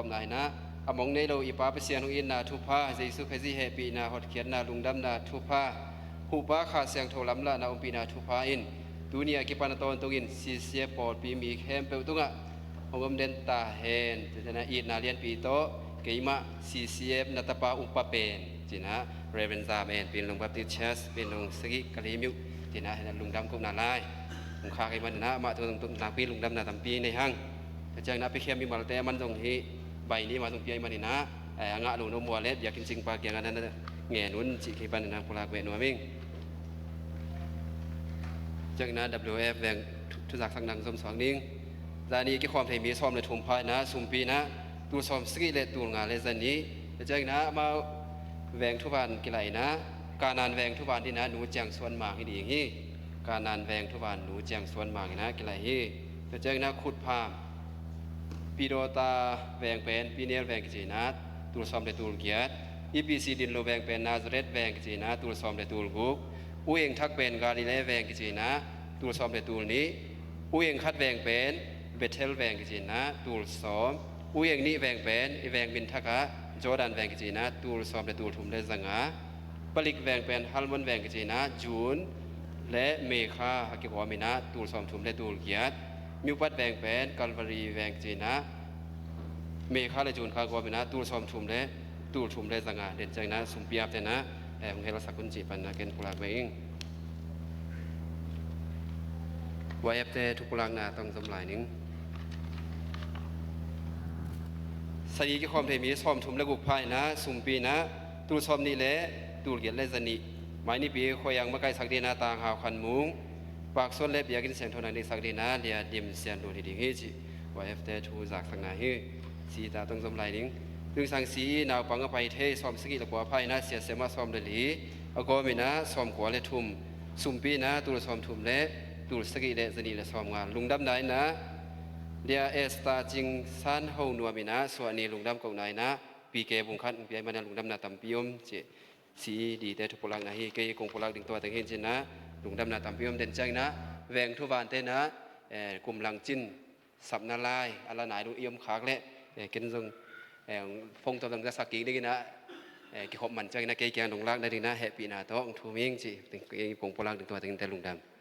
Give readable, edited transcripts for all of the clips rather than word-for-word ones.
kom nai na among nei lo ipa pasian hu in na thu pha Jesu khazi he pi na hot khian na lungdam na thu pha hu pa kha siang tho lam la na umpi na thu pha in tunia ki pan ton tungin CCF pawl pi mi khem pe tunga hongom den ta hen tena i na lian pi to keima CCF na tapa upa pen china Reverend Zamen pin lung Baptist Church pin lung sagi kalimiu tina hen lungdam ko na lai kha kai man na ma tu tung na pi lungdam na tampi nei hang chang na pi khiam mi mal te man dong hi bai ni ma tung pi man na anga lu no mo le biakin ching pa kyang na nge nun chi khi pan na pulak we nuaming chang na WF veng thu zak sang nang som sang ning zani ki khom thei mi som le thum phai na sum pi na tu som ski le tu nga le zani chang na ma veng thu van ki lai na kanan veng thu van di na nu chang suan ma hi ding hi kanan veng thu van nu chang suan ma na ki lai hi chang na khut pham ปีโดตาแวงเป็นปีเนียลแวงจีนาตูลซอมเลตูลเกียร EPC ดินโลแวงเป็นนาซาเรตแวงจีนาตูลซอมเลตูลกุกอุเองทักเป็นกาลิเลแวงจีนาตูลซอมเลตูลนี้อุเองคัดแวงเป็นเบเทลแวงจีนาตูลซอมอุเองนี่แวงเป็นแวงบินทักะจอร์แดนแวงจีนาตูลซอมเลตูลทุมเลสังาปลิกแวงเป็นฮัลมอนแวงจีนาจูนและเมคาฮักิวามินาตูลซอมทุมเลตูลเกียรมิวปัดแวงเป็นกัลวารีแวงจีนาเมคาและจูนคากวามินาตูลซอมทุมเลตูลทุมเลสังาเด่นใจนะสุมเปียบแต่นะแต่ผมให้เราสักคุณจีปันนะเกนกุลาเวงวายเตทุกุลังนาต้องสำลายนึงสดีที่ความเทมีซอมทุมและกุกพายนะสุมปีนะตูลซอมนี่แหละตูลเกียรและสนิหมายนี่ปีคอยยังมาไกลสักดีนาต่างหาวคันมุงปากส่วนเล็บอยากกินเสียงทนังในสักดีนาเดียดิมเสียงดูดีดีฮีจิวายเตทูจากสังนาฮีสีตาต้องสำลายนึง ตึงสังสีนาวปังอภัยเทซอมสกิละกว่าภัยนะเสียเสมาซอมเดลีอโกมินะซอมขวาและทุมสุมปีนะตุลซอมทุมและตุลสกิและสนีและซอมงานลุงดำไหนนะเดียเอสตาจิงซานเฮานัวมินะส่วนนี้ลุงดำกงไหนนะปีเกบุงคันปีมันลุงดำนาตัมปิยมเจสีดีแต่ทุกพลังนะฮีเกยกงพลังดึงตัวตังเห็นเจนะลุงดำนาตัมปิยมเด่นจังนะแวงทุวานเตนะเอ่อกลุ่มหลังจินสับนาลายอะไรไหนลุงเอี่ยมขากและเอ่อกินซง ฟงตัวจะสักกี่นี่นะกี่ขบมันจังนะเกยแกงลงล่างได้ดีนะแฮปปี้นะต้องทูมิงจีถึงเองคงพลังถึงตัวถึงแต่ลุงดำ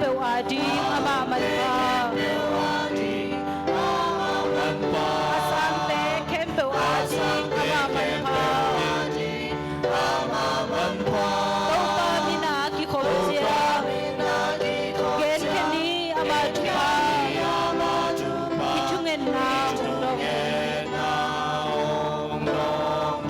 peu a ding amah man pa. A sang te khem peu a ding amah man pa. Topa mina ki khom cia. Gen khen ni amah tu pa. Ki chungen na ung dong.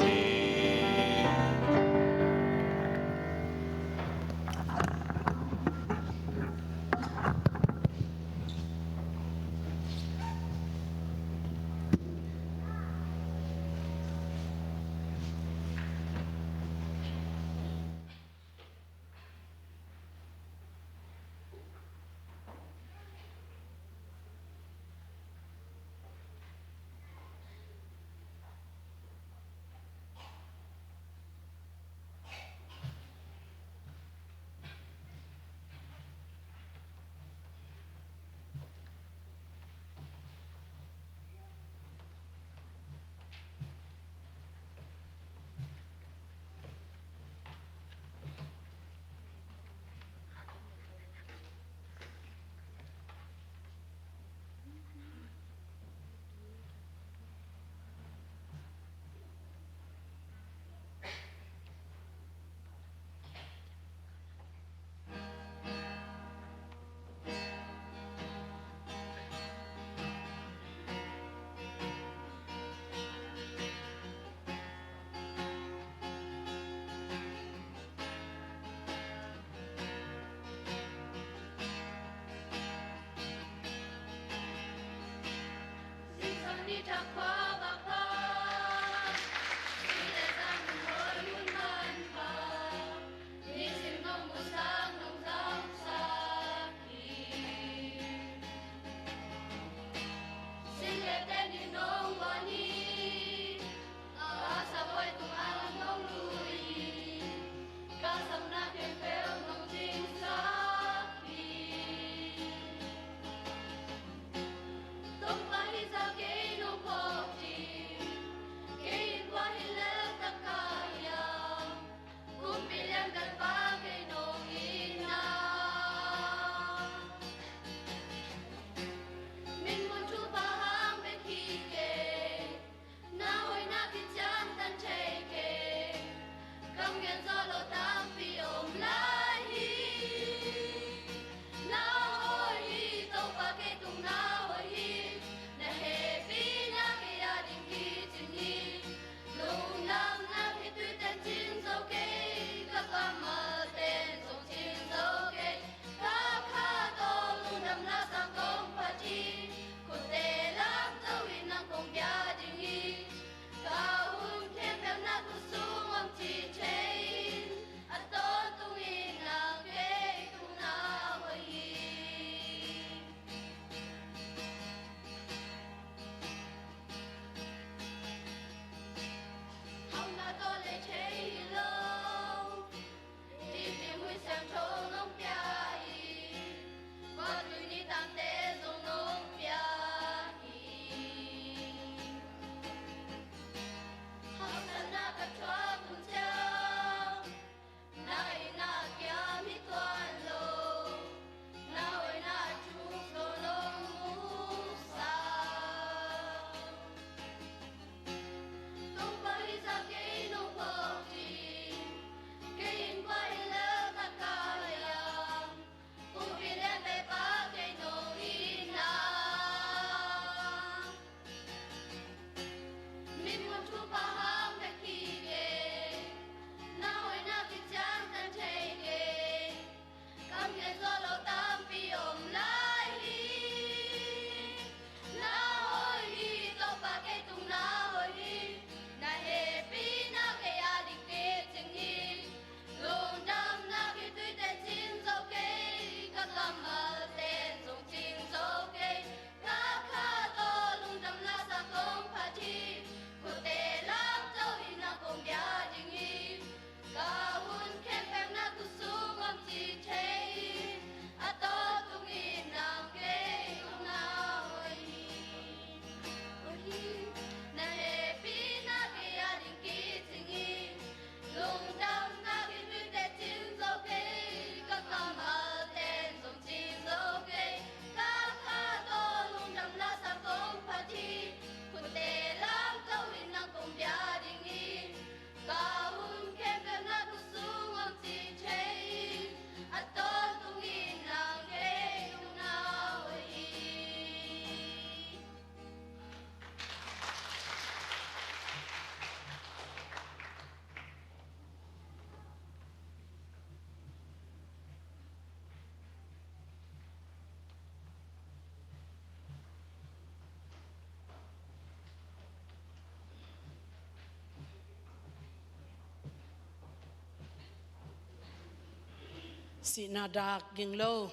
Si na dak ging lo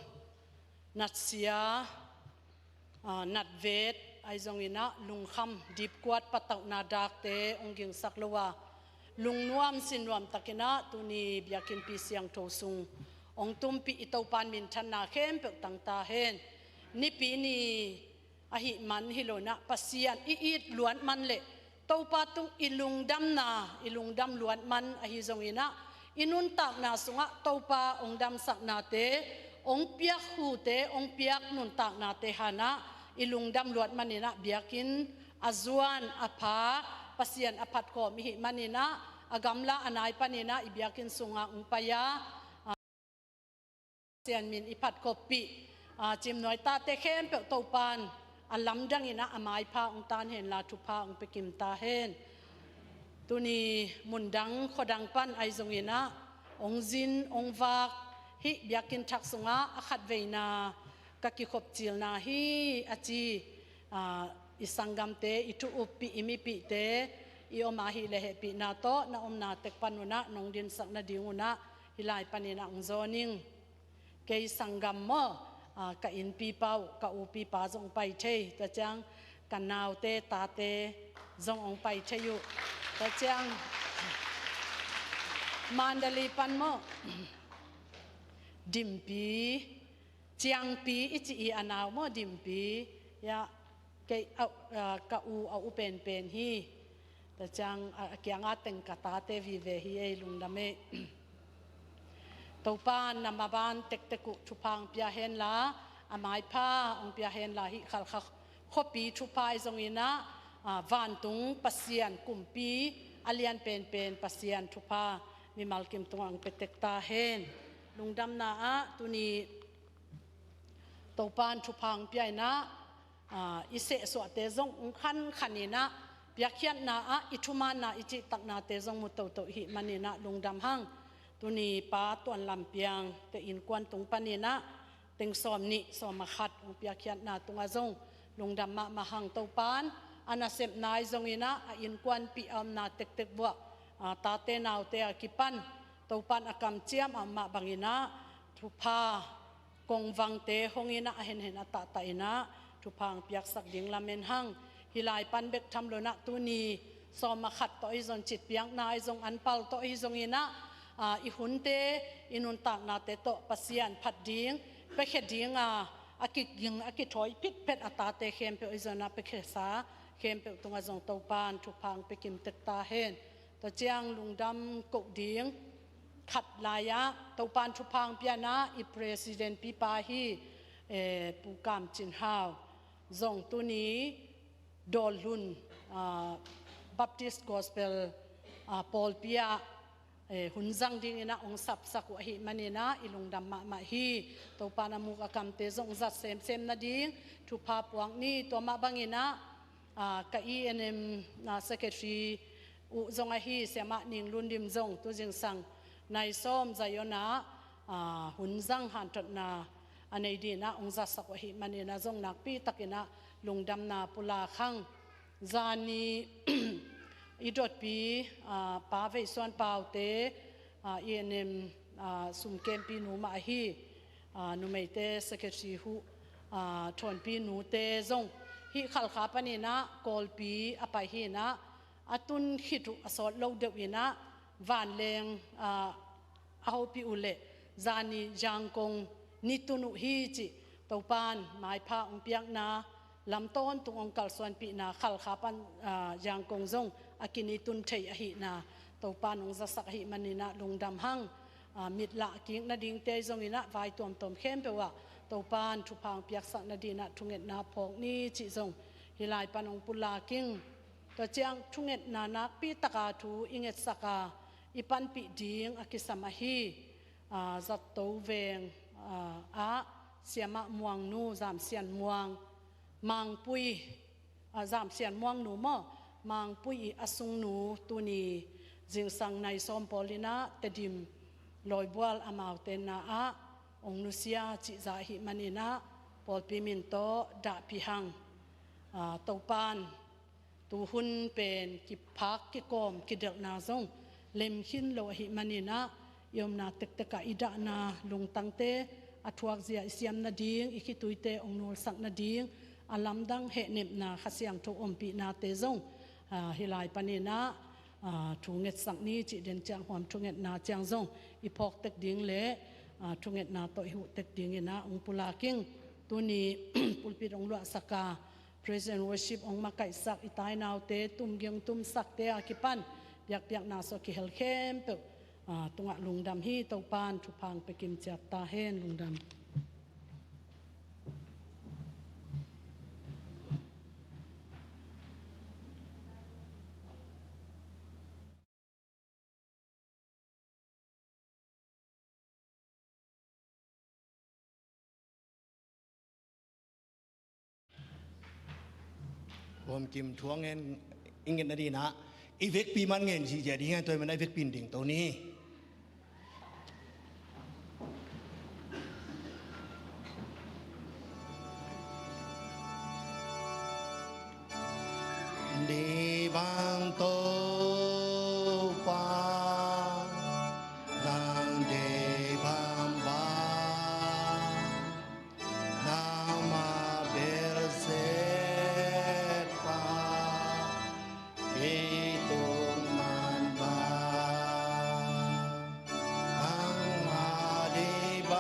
nat sia nat vet ai zong ina lungkham dip kuat patau na dak te onging sak lowa lungnuam sin nuam takina tuni biakin pi siang tho sung ong tum pi ito pan min than na khem pe tang ta hen ni pi ni a hi man hi lo na pasian i it luan man le topa tung ilung dam na ilung dam luan man a hi zong ina inun tak na sunga topa ong dam sak na te ong piak hu te ong piak nun tak na te hana ilung dam luat manina biakin azuan apha pasian aphat ko mi hi manina agamla anai panina ibiakin sunga ungpaya sian min iphat ko pi chim noi ta te khem pe to pan alam dang ina amai pha ong tan hen la thu pha ong pekim ta hen tuni mundang khodang pan ai zong ina ong zin ong vak hi biakin thak sunga akhat veina ka ki khop chil na hi achi isangam te itu up pi imi pi te i oma hi le he pi na to na om na tek panuna nong din sak na dinguna hilai panina ong zoning kei sangam mo ka in pi pau ka u pi pa zong pai thei ta chang ka nau te ta te zong ong pai thei yu ta chang mandali pan mo dimpi chiang pi ichi i anau mo dimpi ya ke ka u a u pen pen hi ta chang kyanga teng ka ta te vi ve hi ei lung dame topan namaban tek teku thupang pia hen la amai pha ong pia hen la hi khal kha khopi thupai zong ina van tung pasian kumpi alian pen pen pasian thupa mi malkim tung ang petek ta hen lungdam na a tuni topan thupang pia na ise so te zong khan khanina piakhian na a ithuma na ichi tak na te zong mu to to hi manina lungdam hang tuni pa tuan lam piang te in kwan tung panina teng som ni som khat ong piakhian na tunga zong lungdam ma ma hang to pan ana sep nai zong ina a in kwan pi am na tek tek bua ta te nau te a ki pan to pan akam chiam amma bangina thupa kong wang te hongina a hen hen ata ta ina thupang piak sak ding lamen hang hilai pan bek tham lo na tu ni som khat to i zon chit piang na i zong an pal to i zong ina i hun te inun tak na te to pasian phat ding pe khe ding a akik ging aki thoi pit pet ata te khem pe i zon na pe khe sa khem pe tunga zong to pan thupang pe kim tek ta hen to chiang lungdam ko ding khat laya to pan thupang piana i president pi pa hi pu kam chin hau zong tu ni dol hun Baptist Gospel Paul pia hun zang ding ina ong sap sak wa hi manina ilungdam ma ma hi to pa na mu akam te zong zat sem sem na ding thu pha puang ni to ma bangina ka ENM na secretary u zong a hi sema ning lun dim zong tu jing sang nai som zayona hun zang han tot na anei di na ong za sak wa hi manina zong nak pi takina lungdam na pula khang zani idot pi pa vei suan pau te ENM sum kem pi nu ma hi nu mei te secretary hu thon pi nu te zong hi khal kha pani na kol pi apai hi na atun khitu asol lo deuh ina van leng a ho pi ule zani jangkong ni tunu hi chi topan mai pha ong piak na lam ton tung ong kal suan pi na khal kha pan jangkong zong akini tun thei a hi na topan ong za sak hi manina lungdam hang mit la king na ding te zong ina vai tuam tom khem pe wa topan thu phang piak sak na dina thunget na phok ni chi zong hilai pan ong pula king to chiang thunget na nak pi taka thu inget saka ipan pi ding akisama hi zat to veng a siama muang nu zam sian muang mang pui zam sian muang nu mo mang pui asung nu tuni jing sang nai som polina tedim loi bual amau te na a ong nu sia chi za hi manina pol pi min to da pi hang to pan tu hun pen ki phak ki kom ki dek na zong lem hin lo hi manina Iom na tek teka ida na lungtang te athuak zia isiam na ding ikhi tuite ong nul sak na ding alam dang he nem na khasiang tho ompi na te zong hilai panina thu nget sak ni chi den chiang huam thu nget na chiang zong i phok tek ding le thu nget na to hu tek ding ina ung pula king tuni pulpit ong lua saka praise and worship ong ma kai sak itai nau te tum gyang tum sak te akipan piak piak na so ki hel khem pe tunga lungdam hi to pan thu phang pe kim chiat ta hen lungdam. Gom kim thuang en ingen adi na ivek pi man ngen si jadi ngan toy man ivek pin ding to ni. Di bang to pa nang de bam ba nama berset pa itong man ba ang madibangi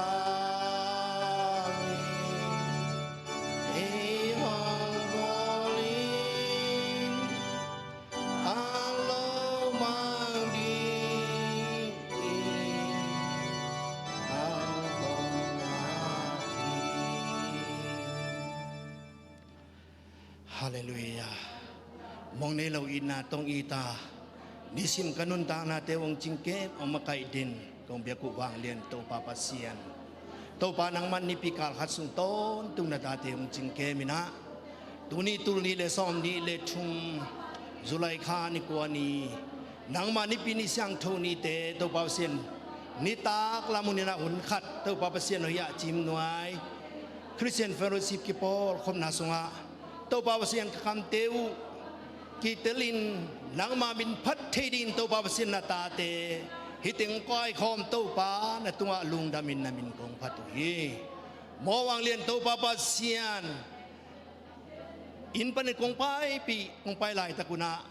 iwang bolin ang lumang di ang tongaki. Hallelujah. Mong nei lo ina tong ita nisim kanun ta na te wong chingke ong makai din kong bia ku wang lian to pa pasian to pa nang man ni pikal khat sung ton tung na ta te wong chingke mina tuni tul ni le som ni le thum July kha ni kwa ni nang ma ni pi ni siang tho ni te to pa pasian ni tak lamun na hun khat to pa pasian no ya chim nuai Christian Fellowship ki por khom na sunga to pa pasian kam teu ki telin nangma min phat thedin to pa pasian na ta te hiting koi khom to pa na tunga lung damin na min kong phatu hi mo wang lian to pa pasian in pan kong pai pi kong pai lai takuna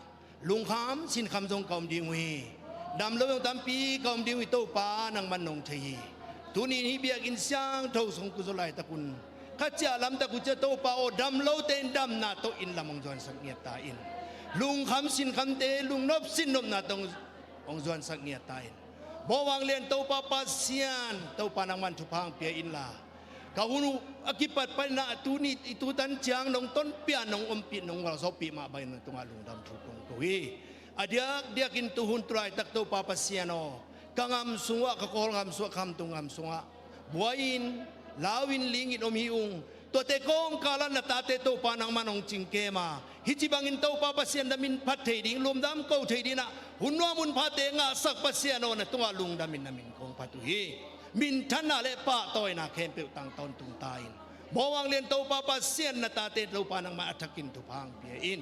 lung kham sin kham jong kom ding wi dam lo yong tam pi kom ding wi to pa nang man nong thei tu ni hi biak in siang tho song ku zo lai takun kachia lam ta ku che to pa o dam lo ten dam na to in lamong jon sak ngiat ta in lung kham sin kham te lung nop sin nop na tong ong zuan sak ngiat ta in bo wang lian to pa pa sian to pa nang man thu phang pia in la ka hunu akipat pa na tu ni itu tan chiang nong ton pia nong om pi nong wal so pi ma bai nong tunga lung dam thu kong ko hi adiak diakin tu hun trai tak to pa pa sian o kangam sunga ka kol ngam suwa kham tu ngam sunga buain lawin lingin om hi ung to te kong kalan na ta te to pa nang manong chingke ma hi chi bangin to pa pasian damin phat thei ding lum dam ko thei dina hunwa mun pha te nga sak pasian o na tunga lung damin namin kong phatu hi min thana le pa toy na khem pe tang ton tung ta in bo wang lian to pa pasian na ta te to pa nang ma athakin tu phang pia in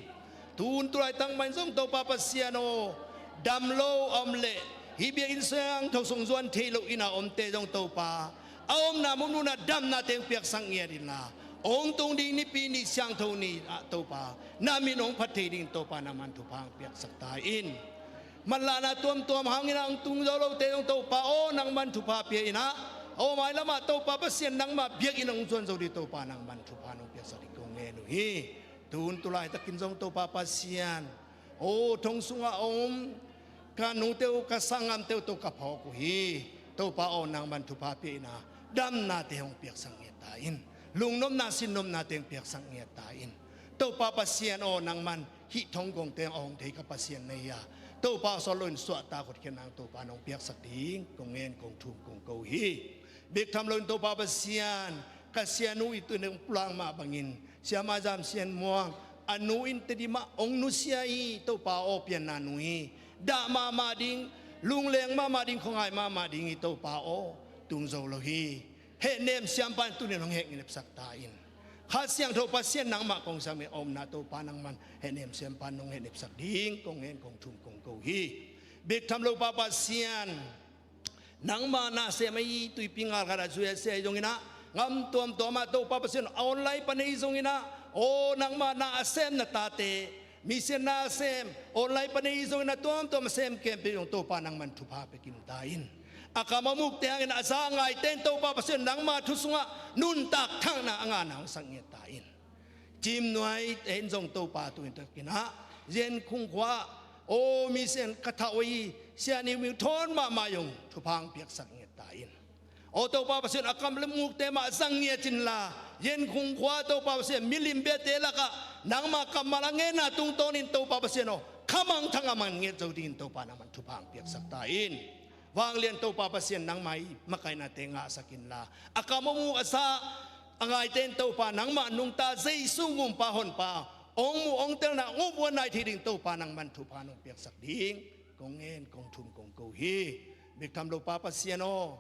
tun turai tang man song to pa pasian o dam lo om le hi bia in sang tho song zuan thei lo ina om te jong to pa om na mum nu na dam na teng piak sang ngia din la ong tung ding ni pi ni siang tho ni a to pa na min ong phat thei ding to pa na man thu phang piak sak ta in man la na tuam tuam hang ina ang tung zo lo te ong to pa o nang man thu pha pia ina o mai lama to pa pa sian nang ma biak in ong chuan zo di to pa nang man thu pha no piak sak di kong nge nu hi tun tulai takin jong to pa pa sian o thong sunga om ka nu teu ka sangam teu to ka pho ku hi to pa o nang man thu pha pia ina dam na te hong piak sang nge ta in lung nom na sin nom na teng piak sang nge ta in to pa pa sian o nang man hi thong gong teng ong thei ka pa sian nei ya to pa so loin suwa ta khot khen nang to pa nong piak sak ding kong ngen kong thum kong ko hi bik tham loin to pa pa sian ka sian u itu neng pulang ma bangin siama jam sian muang anu in te di ma ong nu sia i to pa o pian na nu hi da ma ma ding lung leng ma ma ding khong ai ma ma ding i to pa o tung zo lo hi he nem siam pan tu ne nong he ngep sak ta in kha siang tho pa sian nang ma kong sang me om na to pa nang man he nem siam pan nong he nep sak ding kong ngen kong thum kong ko hi bik tham lo pa pa sian Nangma na se mai tui pingal kara zuya se zongina ngam tuam tuama to pa pasien online panei zongina o nangma na asem na ta te mi sen na sem online panei zongina tuam tuam sem kem pe yong to pa nang man thu pa pe kim ta in akamamuk te angin asa ngai ten to pa pasien nangma thu sunga nun tak thang na anga nang sang nge ta in chim nuai ten zong to pa tu in ta kina yen khung khwa o mi sen katha oi sia ni mi thon ma ma yong thu phang piak sak nge ta in o to pa pasien akam le muk te ma sang nge chin la yen khung khwa to pa pasien milim be te la ka nang ma kam ma la nge na tung ton in to pa pasien o khamang thanga man nge zo din to pa na man thu phang piak sak ta in wang lian to pa pasien nang mai makai na te nga sakin la akamomu asa angai ten to pa nang ma nung ta zai sungum pa hon pa ong mu ong tel na ngu buan nai thi ding to pa nang man thu pa nong piak sak ding kong ngen kong thum kong ko hi bik tham lo pa pasien o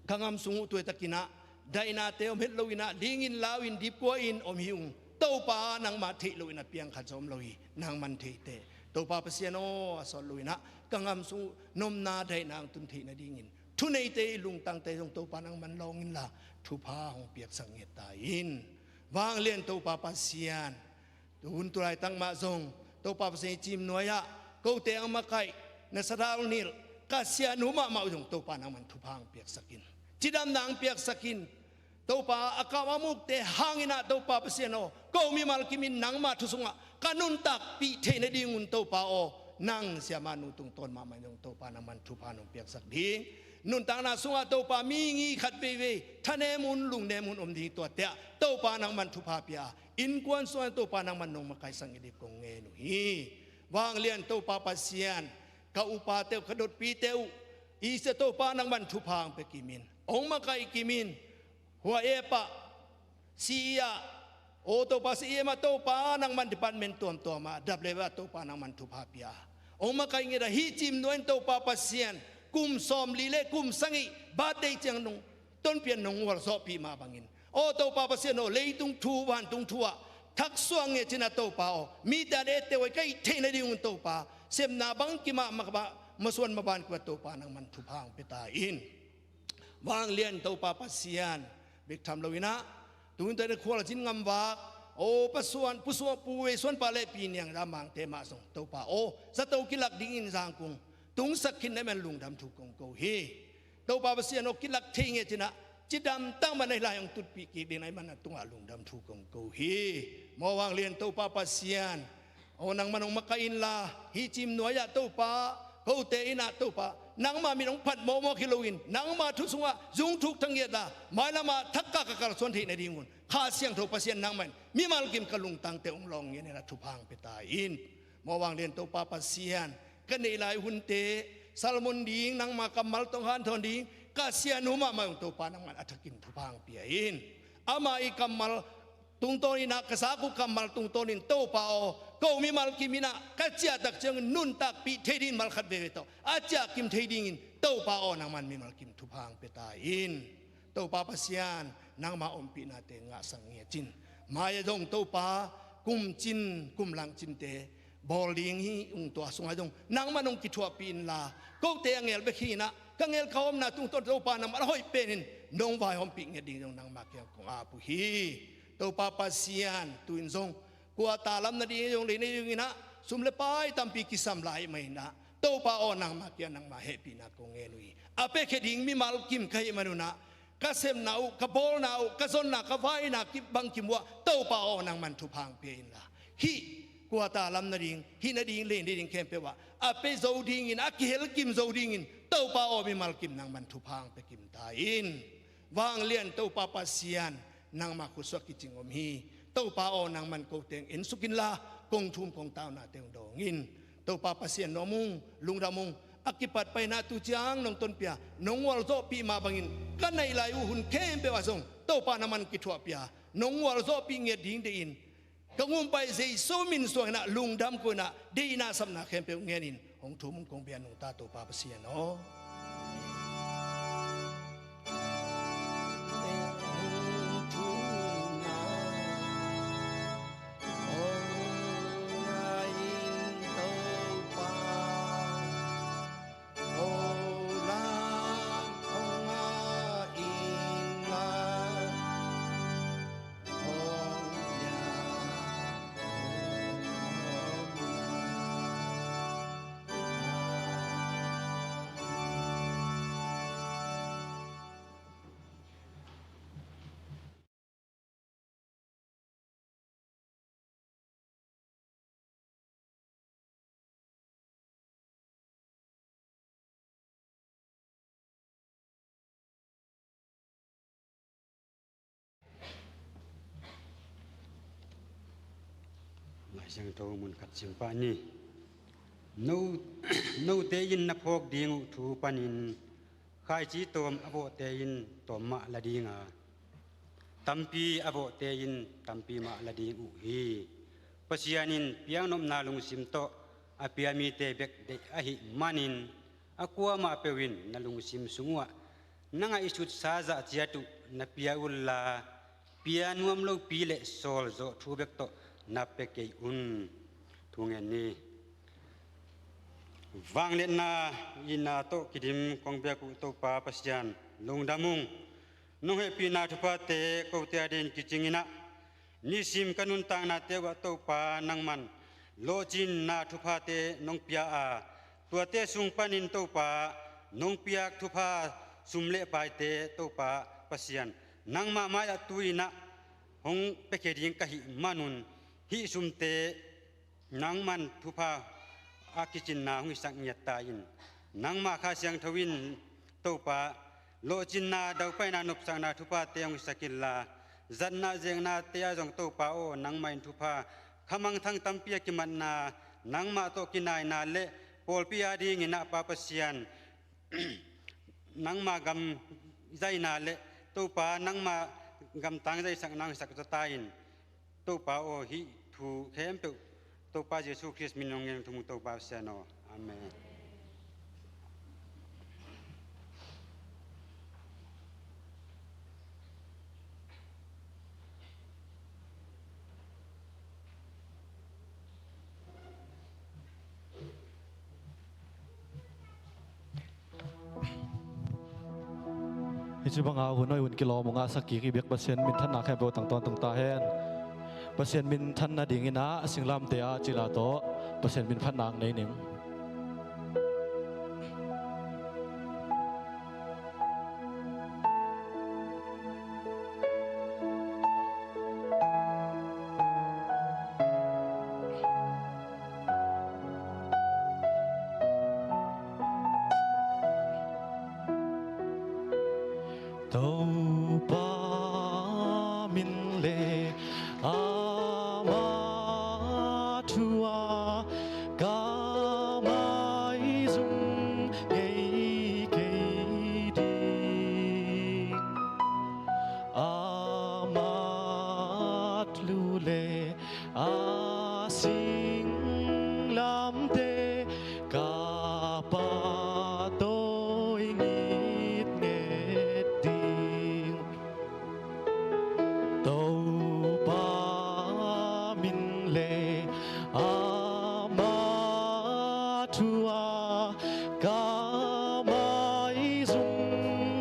kangam sungu tu takina daina te om het loina ding in lawin dip ko in om hiung to pa nang ma thi loina piang kha chom loi nang man thi te to pa pasien o asol loina kangam sungu nom na dai nang tun thi na ding in thu nei te lung tang te jong to pa nang man long in la thu pha hong piak sang nge ta in wang lian to pa pasian tu hun tu lai tang ma zong to pa pasien chim noya ko te ang ma kai na sadal nil ka sia nu ma ma jong to pa nang man thu phang piak sakin chidam nang piak sakin to pa akamamuk te hangina to pa pasian o ko mi mal kimin nang ma thu sunga kanun tak pi the na dingun to pa o nang sia ma nu tung ton ma ma jong to pa nang man thu pha nong piak sak ding nun tang na sunga to pa mi ngi khat ve ve thane mun lung ne mun om ding to te to pa nang man thu pha pia in kwan suan to pa nang man nong ma kai sang idip kong nge nu hi wang lian to pa pasian ka upa te ka dot pi te u i se to pa nang man thu phang pe kimin ong ma kai kimin hua e pa si ya o to pa si ma to pa nang man department tuam tuam ma w to pa nang man thu pha pia ong ma kai nge da hi chim noen to pa pasian kum som li le kum sangi ba dei chang nung ton pian nung war so pi ma bangin o to pa pasian o leitung thu wan tung thua thak suang nge china to pa o mi ta de te wai kai the na ding to pa sem na bang ki ma ma ba ma suan ma ban kwa to pa nang man thu phang pe ta in wang lian to pa pasian bik tham loina tun ta de khwal chin ngam wa o pasuan pusua puwe suan pa le pi niang ra mang te ma song to pa o za to ki lak ding in jang kung tung sak khin na men lung dam thu kong ko hi to pa pasian o ki lak thing nge china chidam tang ma nei la yong tut pi ki ding nai man tung a lung dam thu kong ko hi mo wang lian to pa pasian o nang manong makain la hi chim noya to pa ko te ina to pa nang ma mi nong phat mo mo kilowin nang ma thu sunga jung thuk thang ye la mai la ma thak ka ka kar son thi na dingun kha siang tho pasian nang man mi mal kim ka lung tang te ong long ye ne la thu phang pe ta in mo wang lian to pa pasian ka nei lai hun te salmon ding nang ma kamal tong han thon ding ka sian hu ma ma to pa nang man athakin thu phang pia in ama i kamal tung ton ina kasaku kamal tung ton in to pa o ko mi mal kimina ka chia tak chang nun tak pi thedin mal khat ve to a chia kim theding in to pa o nang man mi mal kim thu phang pe ta in to pa pasian nang ma om pi na te nga sang nge chin ma ye dong to pa kum chin kum lang chin te bol ding hi ung to sunga dong nang ma nong ki thua pin la ko te angel be khi na ka ngel khom na tung to to pa na ma hoi pe nin nong vai hom pi nge ding dong nang ma ke kong a pu hi to pa pasian tu in zong kwa ta lam na ding yong le ne yung ina sum le pai tam pi ki sam lai mai na to pa o nang ma kia nang ma he pi na ko nge nui a pe khe ding mi mal kim khai manuna ka sem na u ka bol na u ka zon na ka vai na ki bang kim wa to pa o nang man thu phang pe in la hi kwa ta lam na ding hi na ding le ding kem pe wa a pe zo ding in a ki hel kim zo ding in to pa o mi mal kim nang man thu phang pe kim ta in wang lian to pa pa sian nang ma khu sok ki ching om hi to pa o nang man ko teng in sukin la kong thum kong taw na teng dong in to pa pa sian no mung lung ra mung akipat pai na tu chiang nong ton pia nong wal zo pi ma bangin kanai lai u hun kem pe wa song to pa na man ki thua pia nong wal zo pi nge ding de in kangum pai zei so min suang na lung dam ko na de na sam na kem pe nge nin hong thum kong bia nong ta to pa pa sian no Siang tho mun khat sim pa ni. No no te in na phok ding u thu panin khai chi tom abo te in tom ma la dinga. Tampi abo te in tampi ma la ding u hi. Pasianin piang nom na lung sim to apiami te bek de ahi manin akua ma pewin na lung sim sungwa nanga isut sa za chia tu na pia ulla pia nuam lo pi le sol zo thu bek to na pe ke un thungen ni wang le na ina to kidim kong bia ku to pa pasian lungdamung nung he pi na thupa te ko te adin kichingina nisim kanun tang na te wa to pa nangman lo chin na thupa te nong pia a tua te sung panin to pa nong piak thupa sum le pai te to pa pasian nangma ma ya tuina hong pe ke ding ka hi manun hi sum te nangman thupa a kichin na hung sang nyat ta in nangma kha siang thawin to pa lo chin na dau pai na nop sang na thupa te hung sakil la zan na jeng na te a jong to pa o nangma in thupa khamang thang tampia ki man na nangma to kinai na le pol pi a ding ina pa pasian nangma gam zai na le to pa nangma gam tang zai sak nang sak ta in to pa o hi thu khem pe to pa Jesu Christ min nong ngeng thu to pa se no amen. Hi chu banga hun oi hun kilo munga saki ki biak pasien min than na khe bo tang ton tung ta hen pasien min than na ding ina singlam te a chila to pasien min phan nang nei ning. To pa min le ama thua ka mai zum ngei kei ding amat lu le a sing lam te ka pa toi ngit nget ding to pa min le ama thua ka mai zum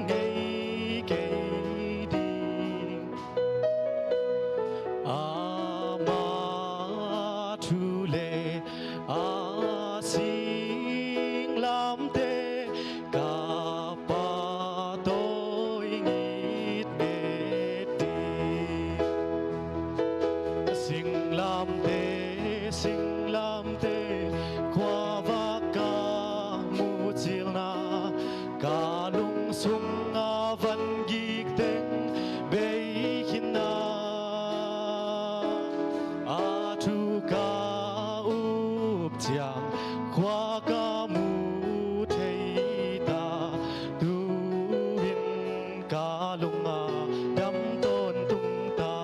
ngei kei ding ama thu le a sing lam te ka pa toi ngit nget ding sing lam te sing lam te qua va ka mu chil na ka lung sung a van gik teng bei hin na a thu ka up chiang qua ka mu thei ta tu hin ka lung a dam ton tung ta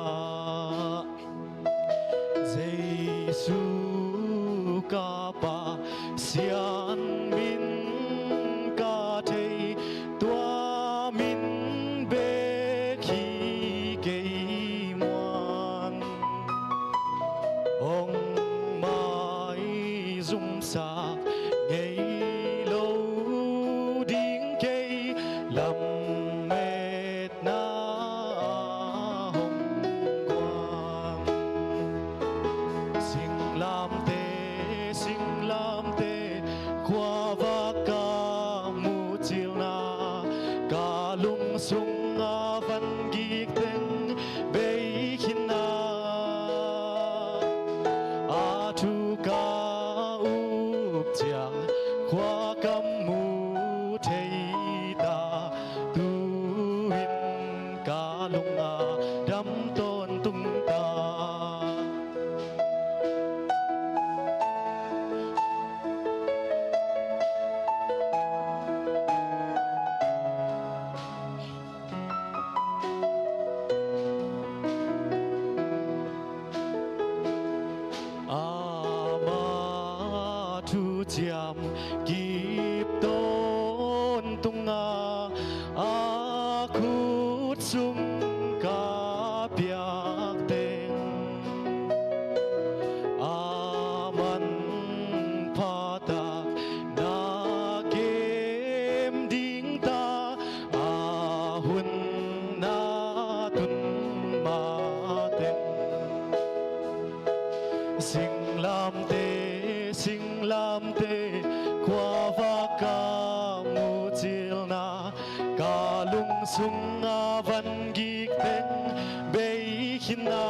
Giêsu ka pa sian min ka thei tua min be khi kei muan ong mai zum sa ngei lo ding kei lam met na hong quang sing lam te sing lam te qua va ka mu chil na ka lung sung a van gik teng bei khin na a thu ka up chiang qua kam mu thei ta tu hin ka lung a dam ton tung ta. tung a a khut sung ka piak teng aman patak na kem ding ta a hun na tun ma ten sing lam te sing lam te khua va ka mu chil na ka lung sung a van gik teng bei hin na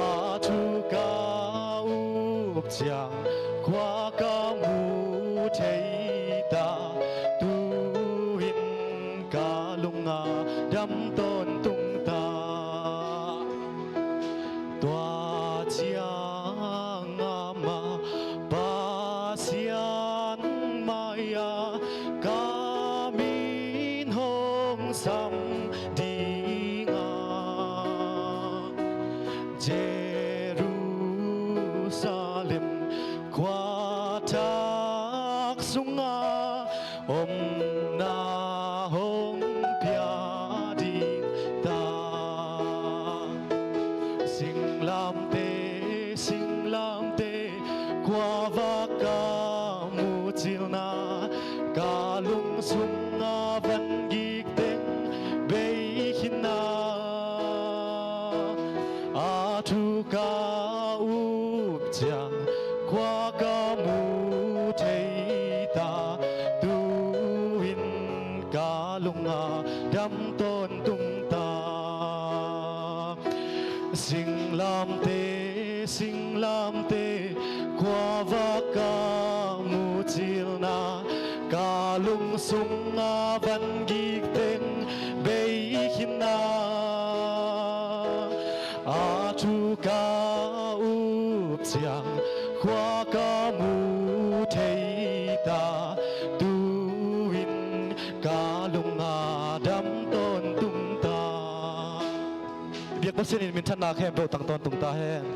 a thu ka up chiang khua ka mu thei ta tu hin ka lung a dam ton tung ta tua chiang ama pasian maya kamin hong sam dinga Jerusalem khua thak sunga om na hong pia ding ta sing lam te sing lam te khua va ka mu chil na ka lung sung a van gik teng bei hin na a thu ka up chiang khua ka mu thei ta tu hin ka lung a dam ton tung ta sing lam te sing lam te khua va ka mu chil na ka lung sung a van gik teng bei hin na a thu ka up chiang khua ka mu thei ta tu hin ka lung a dam ton tung ta biak pasien in min than nak hem bo tang ton tung ta hen.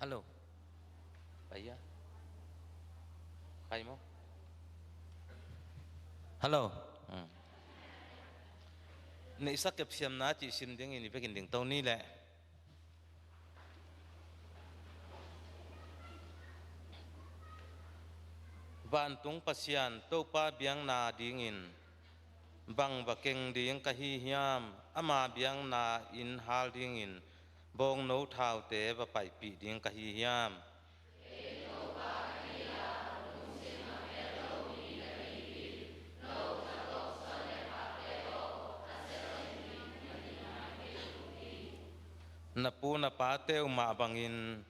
Hello. Bhaiya. Kai mo. Hello. Nei sak kep siam na chi sim ding in pekin ding to ni le. Van tung pasian to pa biang na ding in bang va keng ding ka hi hiam ama biang na in hal ding in bong no thau te va pai pi ding ka hi hiam. Na pu na pa te uma bangin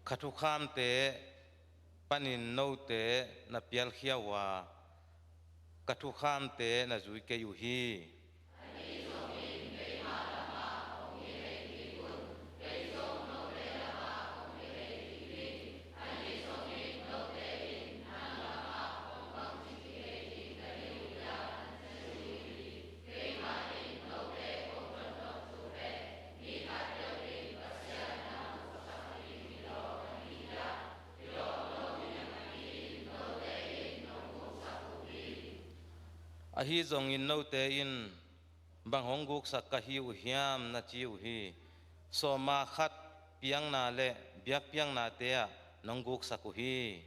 khathu kham te panin no te na pial khiawa kathu kham te na zui ke yu hi. A hi zong in no te in bang hong guk sak ka hi u hiam na chi u hi so ma khat piang na le biak piang na te a nong guk sak u hi.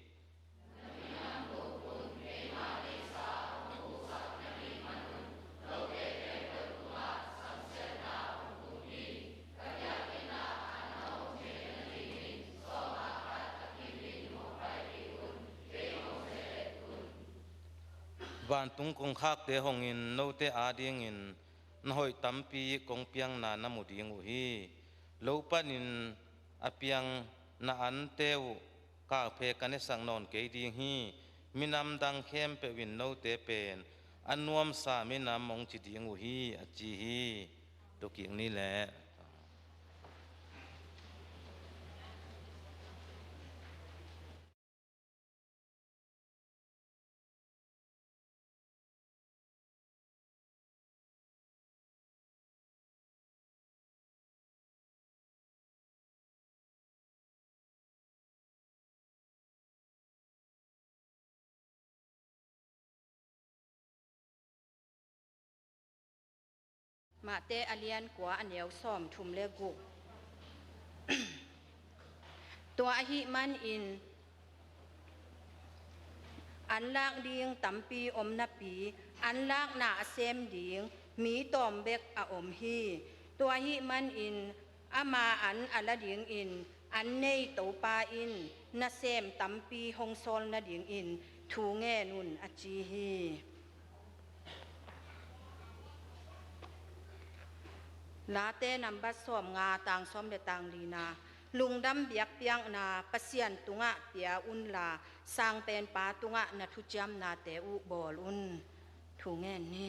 Van tung kong khak te hong in no te a ding in na hoi tampi kong piang na na mu ding u hi lo pan in apiang na an teu ka phe kan sang non ke ding hi Minam dang khem pe win no te pen an nuam sa minam mong chi ding u hi a chi hi to king ni le. Mah te alian kua aneu som thum le guk. Tua hi man in an lak ding tampi om na pi an lak na asem ding mi tom bek a om hi tua hi man in ama an ala ding in an nei to pa in na sem tampi hong sol na ding in thu nge nun a chi hi. La te number som nga tang som le tang li na lungdam biak piang na pasian tunga pia un la sang pen pa tunga na thu chiam na te u bol un thu nge ni.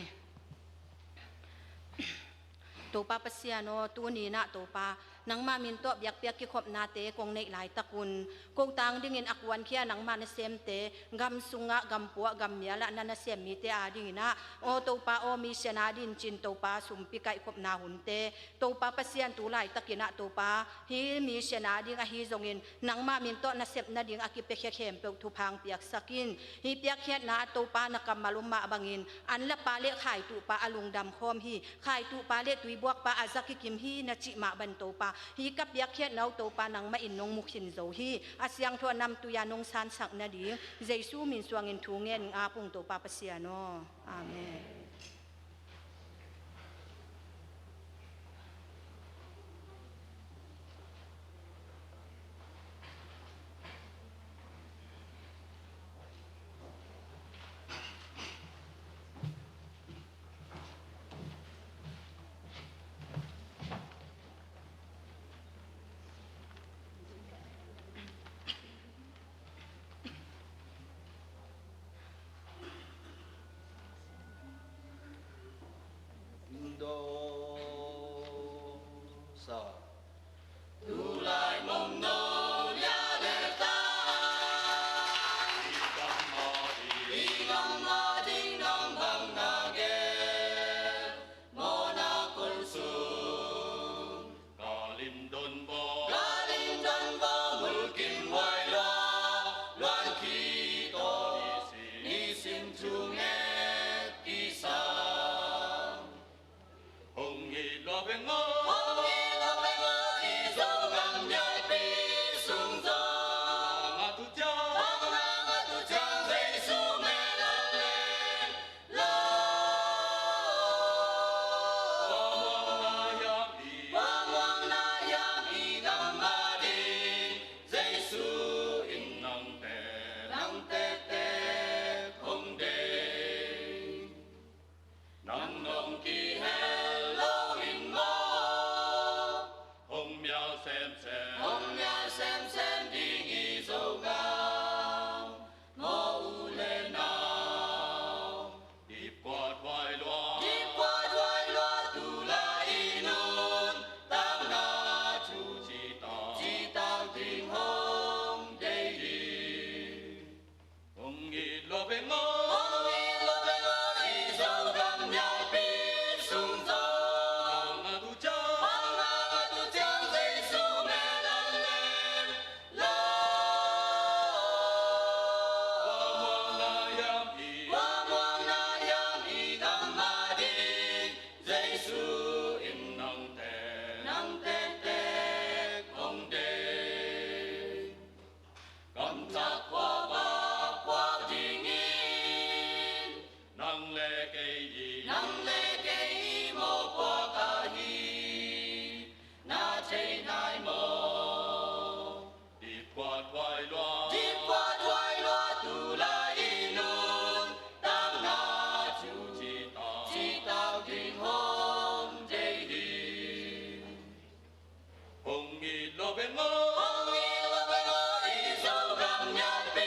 To pa pasiano tu ni na to pa nangma min to biak piak ki khop na te kong nei lai takun kong tang ding in akwan khia nangma na sem te gam sunga gam puwa gam mia la na na sem mi te a ding ina o to pa o mi sena din chin to pa sum pi kai khop na hun te to pa pasian tu lai takina to pa hi mi sena ding a hi zongin nangma min to na sep na ding aki pe khe khem pe thu phang piak sakin hi piak khiat na to pa na kamalum ma bangin an la pa le khai tu pa alung dam khom hi khai tu pa le tui buak pa azaki kim hi na chi ma ban to pa hi kap yak khiat nau to pa nang ma in nong mu khin zo hi asyang tho nam tu ya nong san sak na ding Jesu min suang in thu ngen nga pung to pa pasiano. Amen. Do sa tu lai mong no ya le ta i gam ma ding nong bang na ge mo na kul sung ka lim don bo ka lim don bo mul kim wai lo loan khi to ni sim chu nge ki sa hong ngi lo be ngo hong ngi lo be ngo i zo gam nhai pi sung zo nga tu cha hong nga nga tu cha Giêsu mẹ la le lo na ya mi Qua muang na yam i gam ma ding Giêsu in nang te nang te te hong de nang nong ki hello in mo hong miao sem sem hong miao sem sem ding i zo gam mo u le nao đi qua thoai loa đi qua thoai loa tu la i nun tang na chu chi ta chi tao ding hong dei hi hong ngi lo be ngo hong ngi lo be ngo i zo gam nhai pi sung zo nga tu cha hong nga nga tu chang Giêsu mẹ la le lo qua muang na yam i Qua muang na yam i gam ma ding Giêsu in nang te nang te te hong de gam cha qua ba qua ding in nang le ke yi nang le ke i mo qua ka hi na chei nai mo đi qua thoai loa đi qua thoai loa tu la i nun tang na chu chi ta chi tao ding hong dei hi hong ngi lo be ngo hong ngi lo be ngo i zo gam nhai pi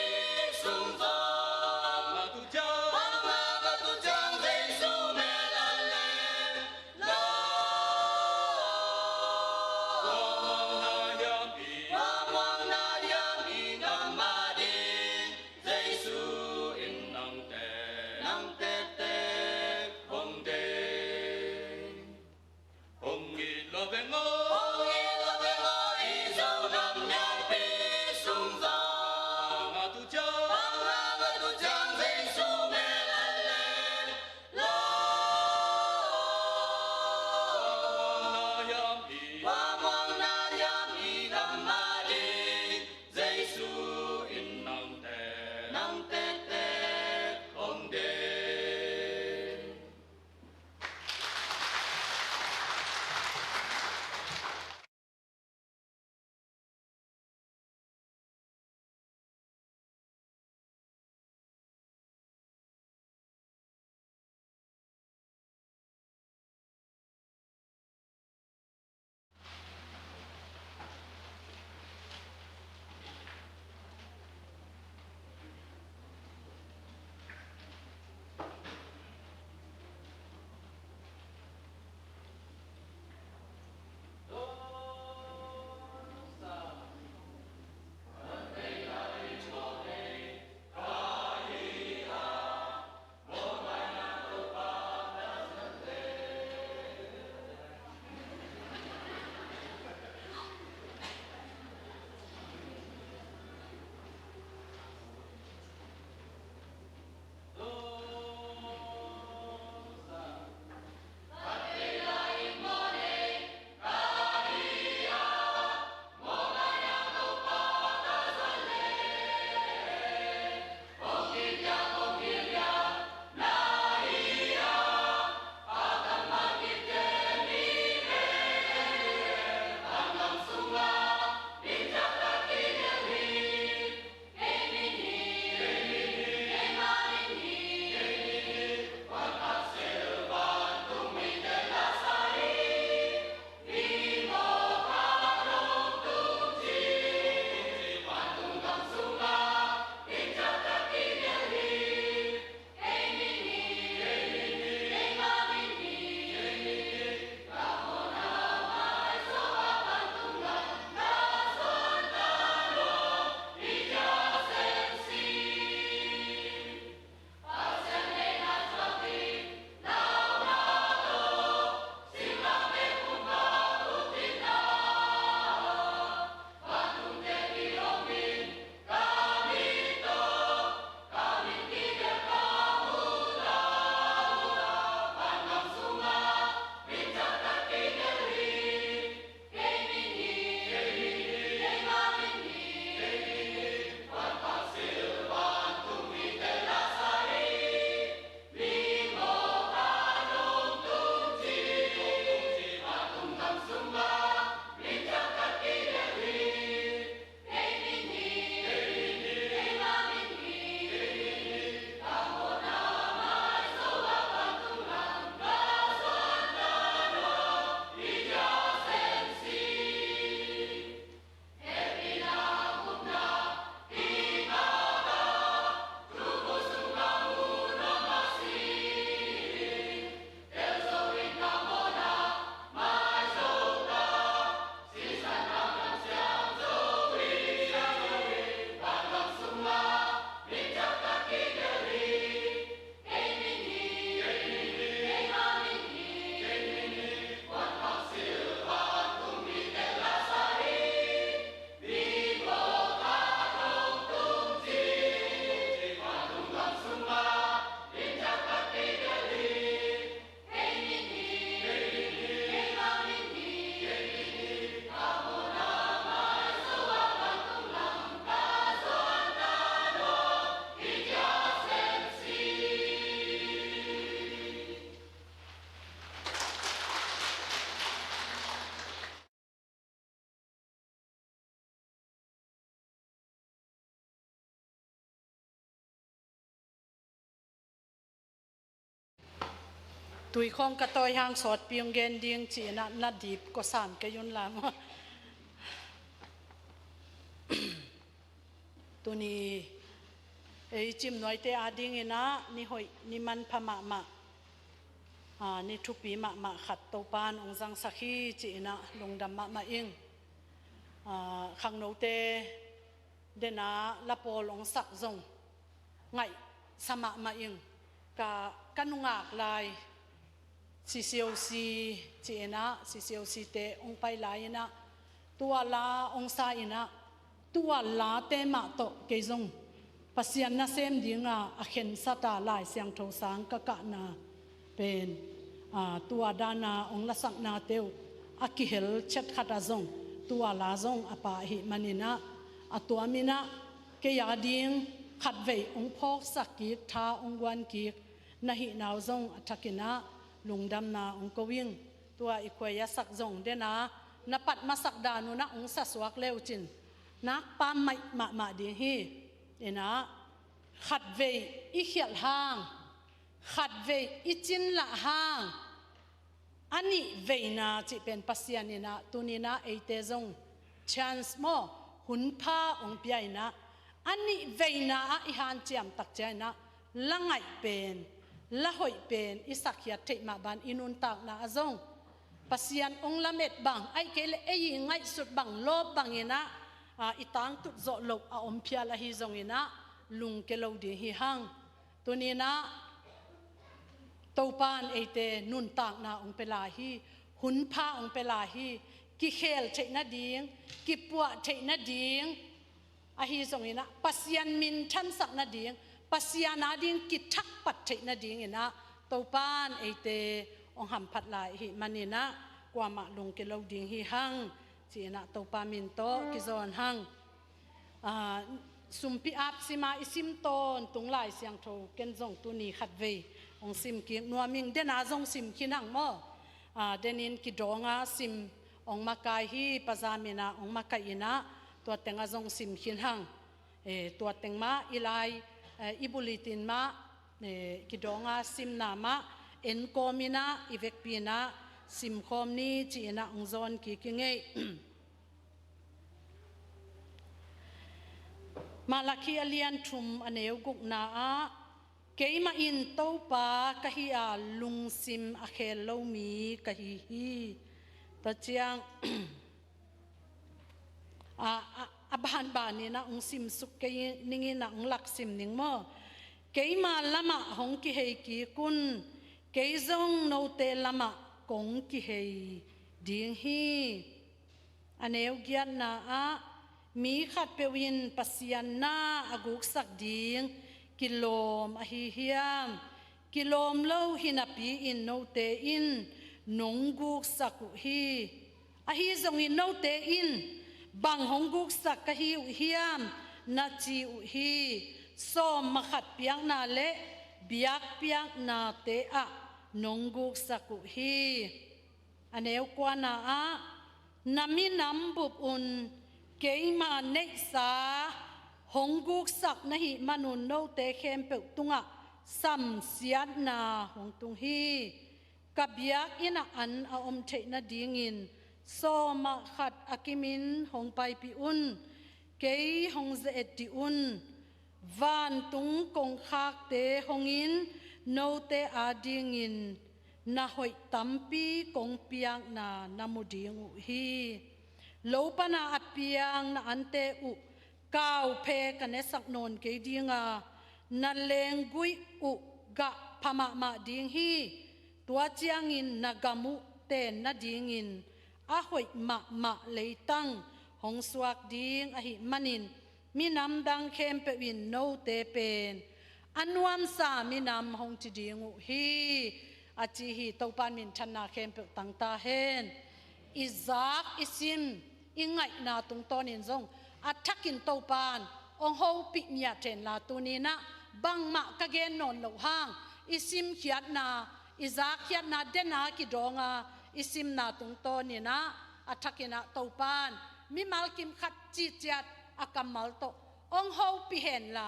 Tui khong ka toi hang sot piung gen ding chi na na dip ko sam ke yun la mo. Tuni ei chim noi te a ding ina ni hoi ni man pha ma ma a ni thu pi ma ma khat to pan ong jang sakhi chi ina lungdam ma ma ing a khang no te dena la pol ong sak zong ngai sama ma ing ka kanungak lai CCOC chi ina CCOC te ong pai lai ina tua la ong sa ina tua la te ma to ke zong pasian na sem dinga a khen sata lai siang tho sang ka ka na pen a tua dana ong la sak na teu a ki hel chet khata zong tua la zong apa hi manina a tua mina ke ya ding khat vei ong phok sak ki tha ong guan ki na hi naw zong athakina lungdam na ong kowing tua ikhwaya sak zong de na na pat ma sak da nu na ong sa suak leu chin nak pa mai ma ma ding hi ina khat vei i khial hang khat vei i chin la hang ani veina chi pen pasian ina tunina eite zong chance mo hun pha ong piaina ani veina a i han chiam tak chaina langai pen la hoi pen isak hiat thei ma ban inun tak na azong pasian ong lamet bang ai ke le ei ngai sut bang lo bang ina a itang tut zo lo a om phia la hi zong ina lung ke lo ding hi hang tunina topan eite nun tak na ong pela hi hun pha ong pela hi ki khel theina ding ki puwa theina ding a hi zong ina pasian min than sak na ding pasian a ding ki thak pat theina ding ina topan eite ong ham phat lai hi manina kwa ma lung ke lo ding hi hang chi na topa min to ki zon hang a sumpi ap sima isim ton tung lai siang tho ken zong tu ni khat ve ong sim ki nuaming den a zong sim khinang mo a denin ki donga sim ong makai hi pazamina ong makai ina tua tenga zong sim khin hang e tua teng ma ilai ibulitin ma e ki donga sim na ma en komina ivek pina sim khom ni chi na ong zon ki ki ngei Malaki alian thum aneu guk na a keima in topa kahi a lungsim a khel lo mi kahi hi ta chiang a a ban ban ni na ong sim suk ke ningi na ong lak sim ning mo keima lama hong ki hei ki kun keizong no te lama kong ki hei ding hi aneu gian na a mi khat pewin pasian na aguk sak ding kilom a hi hiam kilom lo hinapi in no te in nongguk saku hi a hi zong in no te in bang hongguk sak ka hi u hiam na chi u hi som ma khat piang na le biak piang na te a nongguk saku hi aneu kwa na a nami nam bup un keima nei sa hongguk sak na hi manun no te khem pe tunga sam siat na hong tung hi kabiak ina an a om the na ding in so ma khat akimin hong pai pi un kei hong ze et ti un van tung kong khak te hongin no te a ding in na hoi tampi kong piang na namu ding u hi lopana apiang na ante u kaw phe kane sak non ke dinga na lengui u ga phama ma ding hi tua chiang in na gamu te na ding in a hoi ma ma leitang hong suak ding a hi manin mi nam dang khem pe win no te pen anuam sa mi nam hong chi ding u hi a chi hi to pan min than na khem pe tang ta hen izak isim ingai na tung ton in zong athakin to pan ong ho pi nya ten la tu ni na bang ma ka gen non lo hang isim khiat na izak khiat na den na ki donga isim na tung to ni na athakina to pan mi mal kim khat chi chat akamal to ong ho pi hen la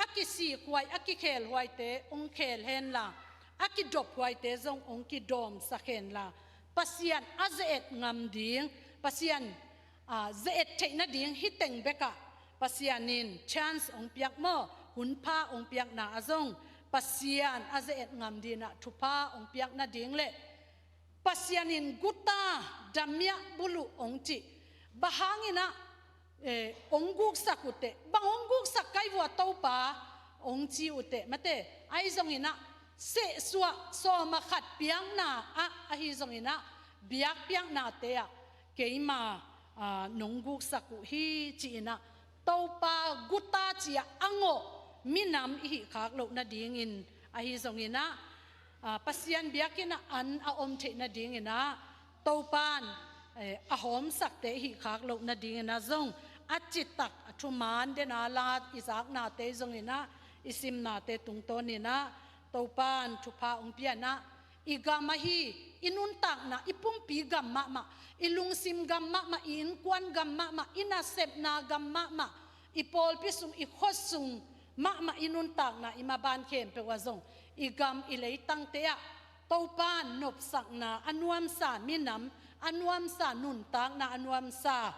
akisi kwai akikhel huai te ong khel hen la. Aki dop huai te zong ong ki dom sakhen la. Pasian a zeet ngam ding, pasian a zeet theina ding hi teng beka pasianin chance ong piak mo hun pha ong piak na azong pasian a zeet ngam dina thupa ong piak na ding le pasianin guta damya bulu ong chi bahangina ong guk sak ute bang ong guk sak kai wa to pa ong chi ute mate ai zong ina se suwa so ma khat piang na a a hi zong ina biak piang na te a keima nongguk saku hi chi ina to pa guta chia ango minam hi khak lo na ding in a hi zong ina pasian biakina an a om the na ding ina to pan a hom sak te hi khak lo na ding ina zong achitak athuman de na la izak na te zong ina isim na te tung to ni na to pan thupa ong pia na igama hi inun tak na ipumpi gam ma ma ilungsim gam ma ma in kwan gam ma ma ina sep na gam ma ma ipol pisung ikhosung ma ma inun tak na ima ban khem pe wazong igam ilei tang te a topan nop sak na anuam sa minam anuam sa nun tak na anuam sa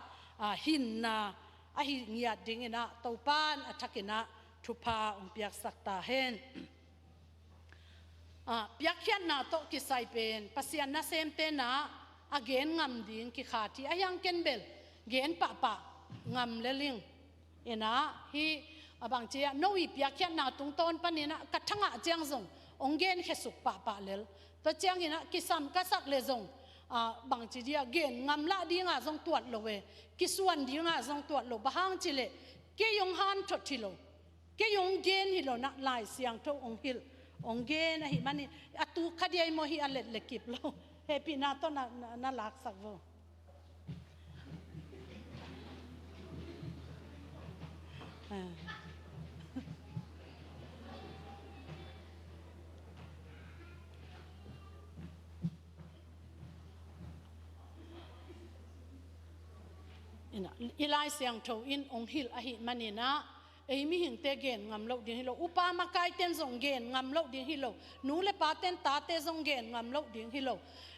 hin na a hi ngiat ding ina topan athakina thupa ong piak sak ta hen. Piak khian na to ki sai pen pasian na sem te na again ngam ding ki khati ayang ken bel gen pa pa ngam leling ina hi abang chia noi piak khian na tung ton panina ka thanga chiang zong ong gen khe suk pa pa lel to chiang ina ki sam ka sak le zong bang chi dia gen ngam la dinga zong tuat lo we ki suan dinga zong tuat lo bahang chi le ke yong han thot thi lo ke yong gen hi lo na lai siang tho ong hil ong gen a hi mani atu khadiai mo hi alet le kip lo happy na to na na lak sak vo ina ilai siang tho in ong hil a hi mani na ei mi hing te gen ngam lo ding hi lo upa ma kai ten zong gen ngam lo ding hi lo nu le pa ten ta te zong gen ngam lo ding hi lo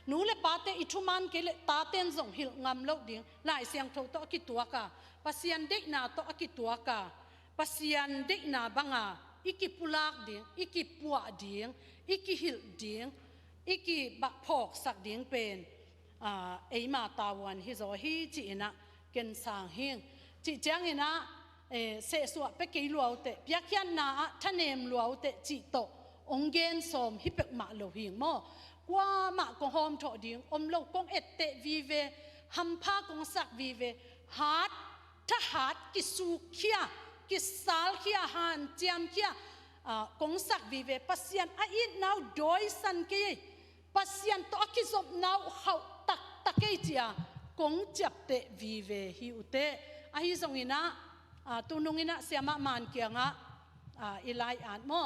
nu le pa te i thu man ke le ta ten zong hil ngam lo ding lai siang tho to ki tua ka pasian de na to ki tua ka pasian de na banga iki pulak ding iki pua ding iki hil ding iki bak phok sak ding pen ei ma ta wan hi zo hi chi ina ken sang hing chi chang ina se suwa pe ke luau te piak hian na a thanem luau te chi to ong gen som hi pek ma lo hing mo kwa ma ko hom tho ding om lo kong et te vi ve ham pha kong sak vi ve hat tha hat ki su khia ki sal khia han chiam khia kong sak vi ve pasian a in nau doi san ke pasian to ki zop nau hau tak tak ke chia kong chap te vi ve hi ute a hi zong ina tunung ina siama man kianga ilai an mo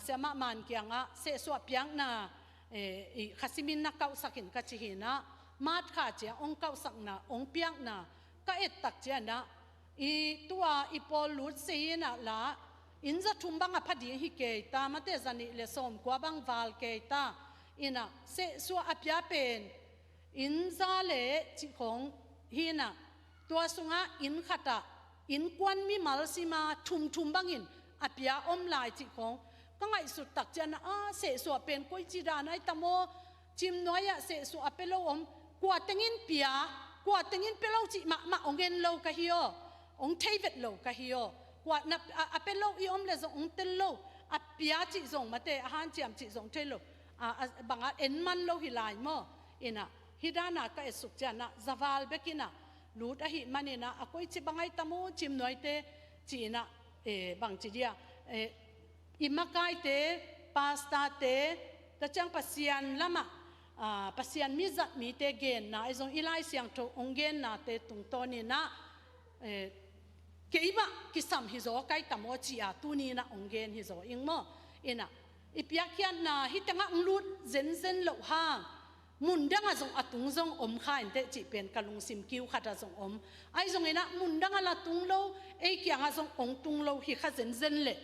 siama man kianga se suwa piang na khasimin na kau sakin ka chi hi na mat kha chia ong kau sak na ong piang na ka et tak chia na i tua i pol lut se na la in za thum bang a phadi hi ke ta ma te zani le som kwa bang wal ke ta ina se suwa apya pen in za le chi khong hi na tua sunga in khata in kwan mi mal sima thum thum bangin apia om lai chi khong ka ngai su tak chan a se su pen koi chi ra nai tamo chim noya se su apelo om kwa tengin pia kwa tengin pelo chi ma ma ongen lo ka hi o ong theivet lo ka hi o kwa na apelo i om le zo ong tel lo apia chi zong ma te a han chiam chi zong thelo a banga en man lo hi lai mo ina hidana ka esuk chana zawal bekina lut a hi manina akoi chi bangai tamu chim noi te chi na e bang chi dia e imakai te pasta te ta chang pasian lama pasian mi zat mi te gen na izong ilai siang tho ong gen na te tung to ni na e keima kisam hi zo kai tamo chi a tu ni na ong gen hi zo ing mo ina ipia khian na hi tanga ong lut zen zen lo ha mun danga zong atung zong om khain te chi pen kalung sim kiu khata zong om ai zong ina mun danga la tung lo ei kyanga zong ong tung lo hi kha zen zen le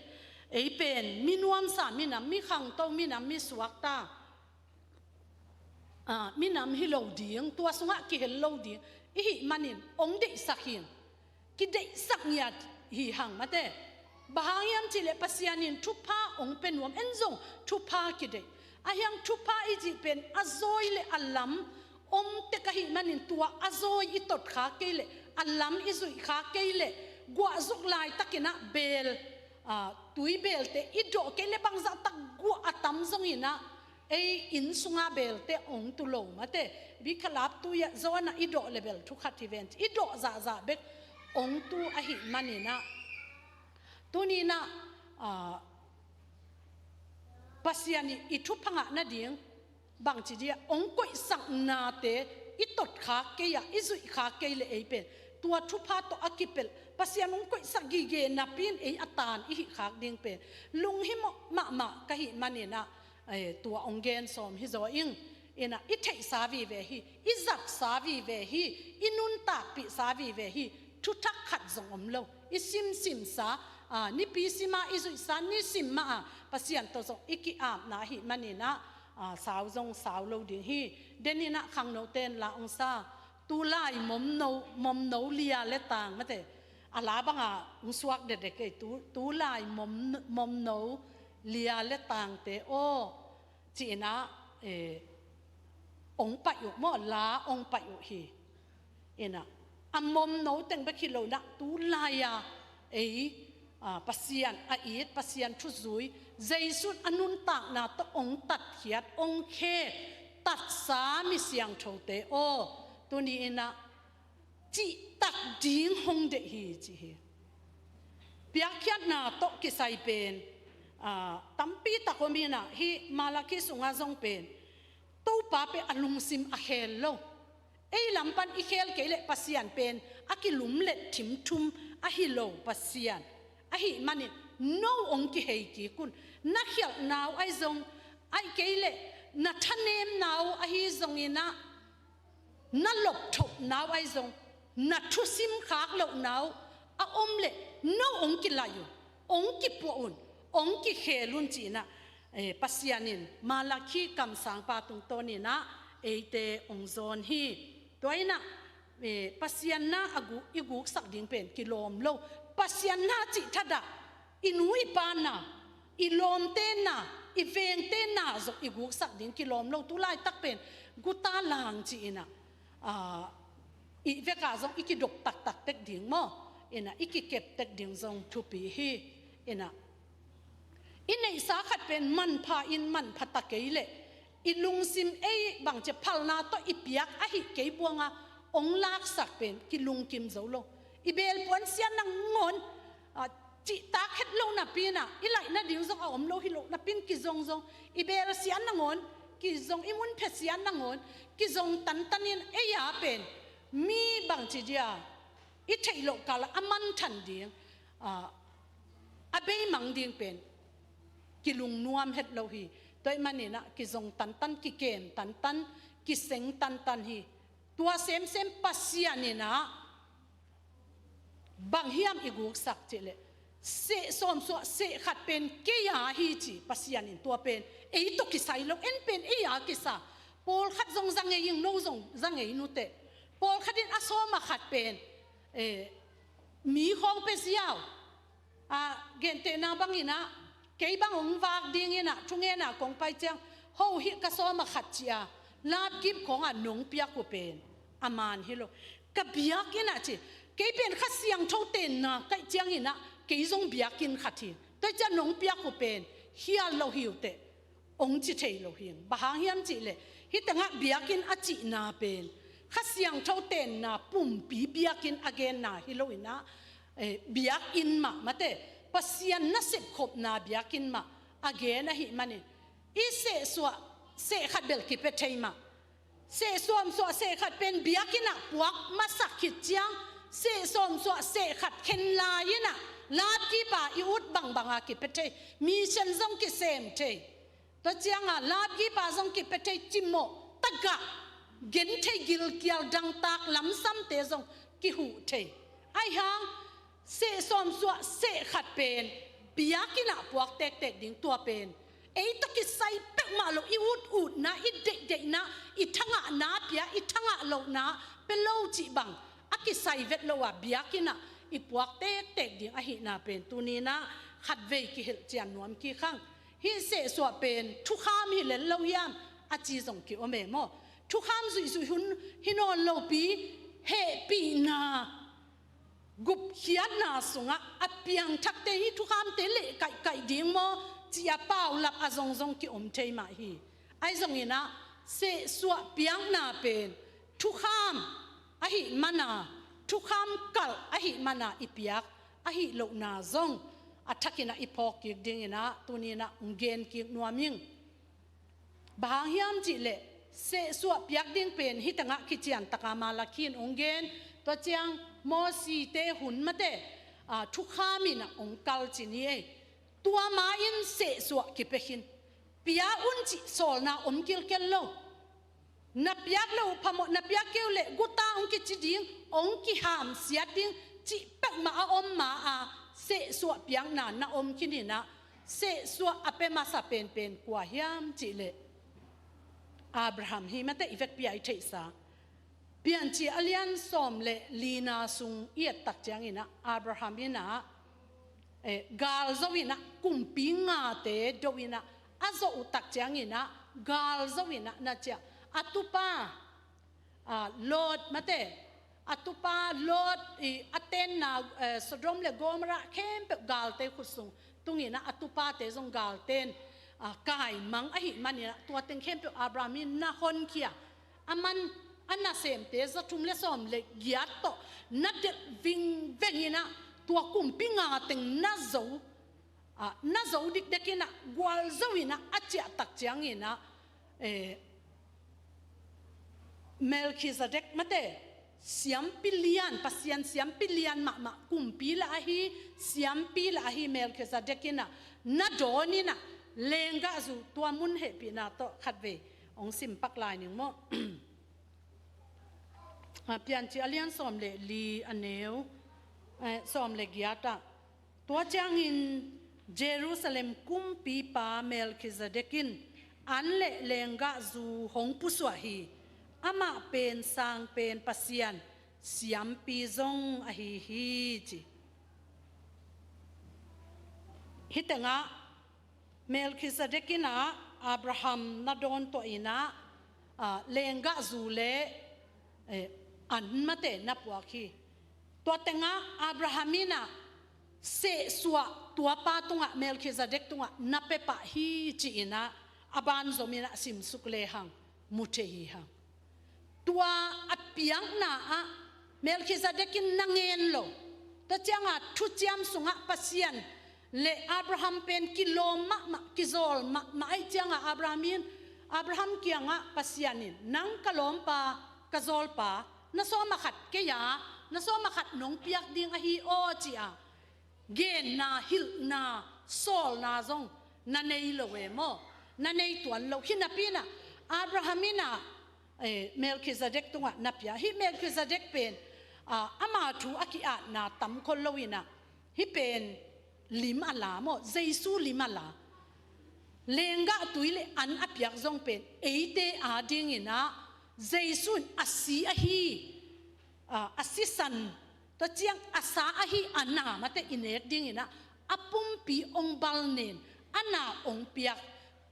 Ei pen mi nuam sa mi nam mi khang to mi nam mi suak ta mi nam hi lo ding tua sunga ki hel lo ding i hi manin ong dei sak hin ki dei sak ngiat hi hang mate bahangiam chi le pasianin thu pha ong pe nuam en zong thu pha ki dei a hiang thu pha i ji pen azoi le alam om te ka hi manin tua azoi i tot kha ke le alam i zui kha ke le gwa zuk lai takina bel tui bel te i do ke le bang za tak gwa atam zong ina ei in sunga bel te ong tu lo ma te bi khalap tu ya zona i do level thu khat event i do za za bek ong tu a hi manina tuni na pasiani i thu phanga na ding bang chi dia ong koi sang na te i tot kha ke ya i zui kha ke le ei pe tua thu pha to akipel pasian ong koi sak gi ge na pin ei atan i hi khak ding pe lung hi mo ma ma ka hi manina tua ong gen som hi zo ing ina i thei sa vi ve hi i zak sa vi ve hi i nun tak pi sa vi ve hi thu thak khat zong om lo i sim sim sa ni pi sima i zui sa ni sim ma pasian to zong iki am na hi manina sau zong sau lo ding hi denina khang no ten la ong sa tu lai mom no mom no lia le tang ma te ala banga ung suak de de ke tu tu lai mom mom no lia le tang te o chi na e ong pa yu mo la ong pa yu hi ina amom no teng ba khilo na tu lai ya ei pasian a it pasian thu zui jaisun anun tak na to ong tat hiat ong khe tat sa mi siang tho te o tu ni ina chi tak ding hong de hi chi hi piakhiat na to ki sai pen tampi takomi na hi malaki sunga zong pen to pa pe alung sim a khel lo ei lampan i khel ke le pasian pen akilum le thim thum a hi lo pasian a hi mani no ong ki hei ki kun na khial naw ai zong ai ke le na thanem naw a hi zong ina na lop thop naw ai zong na thu sim khak lo naw a om le no ong ki la yu ong ki pu un ong ki khelun chi na e pasianin malaki kam sang pa tung to ni na eite ong zon hi toina e pasian na agu igu sak ding pen ki lom lo pasian na chi thada inui pa na i lom te na i veng te na zo igu sak ding ki lom lo tu lai tak pen guta lang chi ina a i veka zong iki dok tak tak tek ding mo ina iki kep tek ding zong thu pi hi ina inei sa khat pen man pha in man pha ta ke le i lungsim ei bang che phal na to i piak a hi ke buanga ong lak sak pen ki lung kim zo lo i bel puan sian nang ngon chi ta khet lo na pi na i lai na ding zong a om lo hi lo na pin ki zong zong i bel sian na ngon ki zong i mun phe sian na ngon ki zong tan tanin e ya pen mi bang chi dia i thei lo kala aman than ding a bei mang ding pen ki lung nuam het lo hi toi mani na ki zong tan tan ki kem tan tan ki seng tan tan hi tua sem sem pasian ni na bang hiam iguk sak che le se som so se khat pen ke ya hi chi pasian in tua pen ei to ki sai lo en pen e ya ki sa pol khat zong zang e ying no zong zang e nu te pol khat in asoma khat pen e mi khong pe siao a gen te na bang ina ke bang ong wak ding ina thunge na kong pai chang ho hi ka so ma khat chia lap kip khong a nong pia ku pen aman hi lo ka biak ina chi ke pen kha siang tho ten na kai chiang ina ke zong biak in khat hi toi cha nong pia ku pen hial lo hiu te ong chi thei lo hiang ba hang hiam chi le hi tanga biakin a chi na pen kha siang tho ten na pum pi biakin again na hi lo ina biak in ma mate pasian na sep khop na biakin ma again a hi mani i se suwa se khat bel ki pe thei ma se suam suwa se khat pen biakina puak ma sak khit chiang se som suwa se khat khen la ina la ki pa i ut bang banga ki pe thei mi chen zong ki sem thei to chiang a la ki pa zong ki pe thei chimo taga gen thei gil kial dang tak lam sam te zong ki hu thei ai hang se som suwa se khat pen Biakinn ah puak tek tek ding tua pen ei to ki sai pek ma lo i ut ut na i dei dei na i thanga na pia i thanga lo na pe lo chi bang a ki sai vet lo a biakinn ah i puak tek tek ding a hi na pen tu ni na khat vei ki hel chian nuam ki khang hi se suwa pen thu kham hi len lo hiam a chi zong ki ome mo thu kham zui zui hun hinon lo pi he pi na gup hian na sunga apiang thak te hi thu kham te le kai kai ding mo chi a pau lap a zong zong ki om thei ma hi ai zong ina se suwa piang na pen thu kham a hi mana thu kham kal a hi mana ipiak a hi lo na zong a thakina ipok ki ding ina tunina ngen ki nuaming Bahang hiam chi le se suah piak ding pen hi tanga khi chian taka ma la khin ong gen to chiang mo si te hun ma te a thu khami na ong kal chi ni e tua ma in se suah ki pe hin pia un chi sol na om kil kel lo na piak lo phamo na piak keu le guta ong ki chi ding ong ki ham siat ding chi pek ma a om ma a se suah piang na na om khi ni na se suah ape masa pen pen kwa hiam chi le Abraham hi mate ivek pi ai thei sa pian chi alian som le lina sung iat tak chiang ina Abraham ina e gal zo ina kumpi nga te do ina azo tak chiang ina gal zo ina na cha atupa Lord mate atupa Lord i aten na Sodom le Gomorrah khem pe gal te khusung tungina atupa te zong gal ten kai mang a hi manina tua teng khem pe Abraham in na hon khia aman ana sem te za thum le som le giat to na de ving vengina tua kum pinga teng na zo na zo dik dekina gwal zo ina achia tak chiang ina Melchizedek mate siam pilian pasian siam pilian ma ma kumpi la hi siam pi la hi Melchizedek ina na donina lenga zu tua mun he pi na to khat ve ong sim pak lai ning mo pian chi alian som le li aneu som le giata Tua chiangin Jerusalem kumpi pa Melchizedekin an le lengah zu hong pu suah hi amah pen sang pen Pasian siampi zong a hi hi ci. Hi tengah Melchizedekin ah Abraham na dawn tuah ina lengah zu le an mate na puak hi Tuatengah Abraham in ah seh suah tua pa tungah Melchizedek tungah na pe pa hi chi in ah aban zom in ah sim suk le hang muthe hi hang tua apiang na ah Melchizedek in na ngen lo ta chiang ah thu chiam sungah Pasian le Abraham pen ki lom ma ma ki zol ma ma ai chiang ah Abraham in Abraham kiang ah Pasian in nang ka lom pa ka zol pa Na so makhat ke ya na so makhat nong piak ding a hi o chi a gen na hil na sol na zong na nei lo we mo na nei tuan lo hi na pi na Abrahamina e Melchizedek tunga na pia hi Melchizedek pen ama thu aki a na tam khol lo ina hi pen lim ala mo Jesu lim ala lenga tuile an apiak zong pen eite a ding ina Jesuh a si a hi a si san to chiang asa a hi ana mate inek ding ina apumpi ong bal nen ana ong piak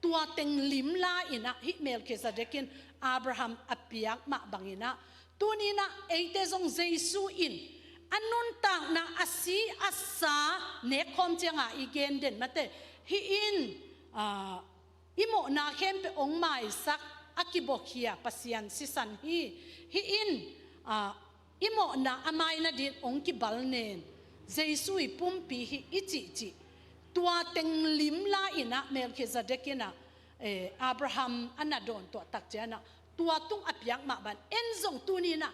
tua teng lim la ina hi Melchizedekin Abraham apiak ma bangina tunina eite zong Jesu in anun tak na asi asa ne khom chianga igen den mate hi in imo na khem pe ong mai sak akibokhia pasian sisan hi hi in imo na amai na din ong ki bal nen Jesu i pumpi hi ichi chi tua teng lim la ina Melchizedek ina Abraham ana don to tak chana tua tung apiak ma ban en zong tu ni na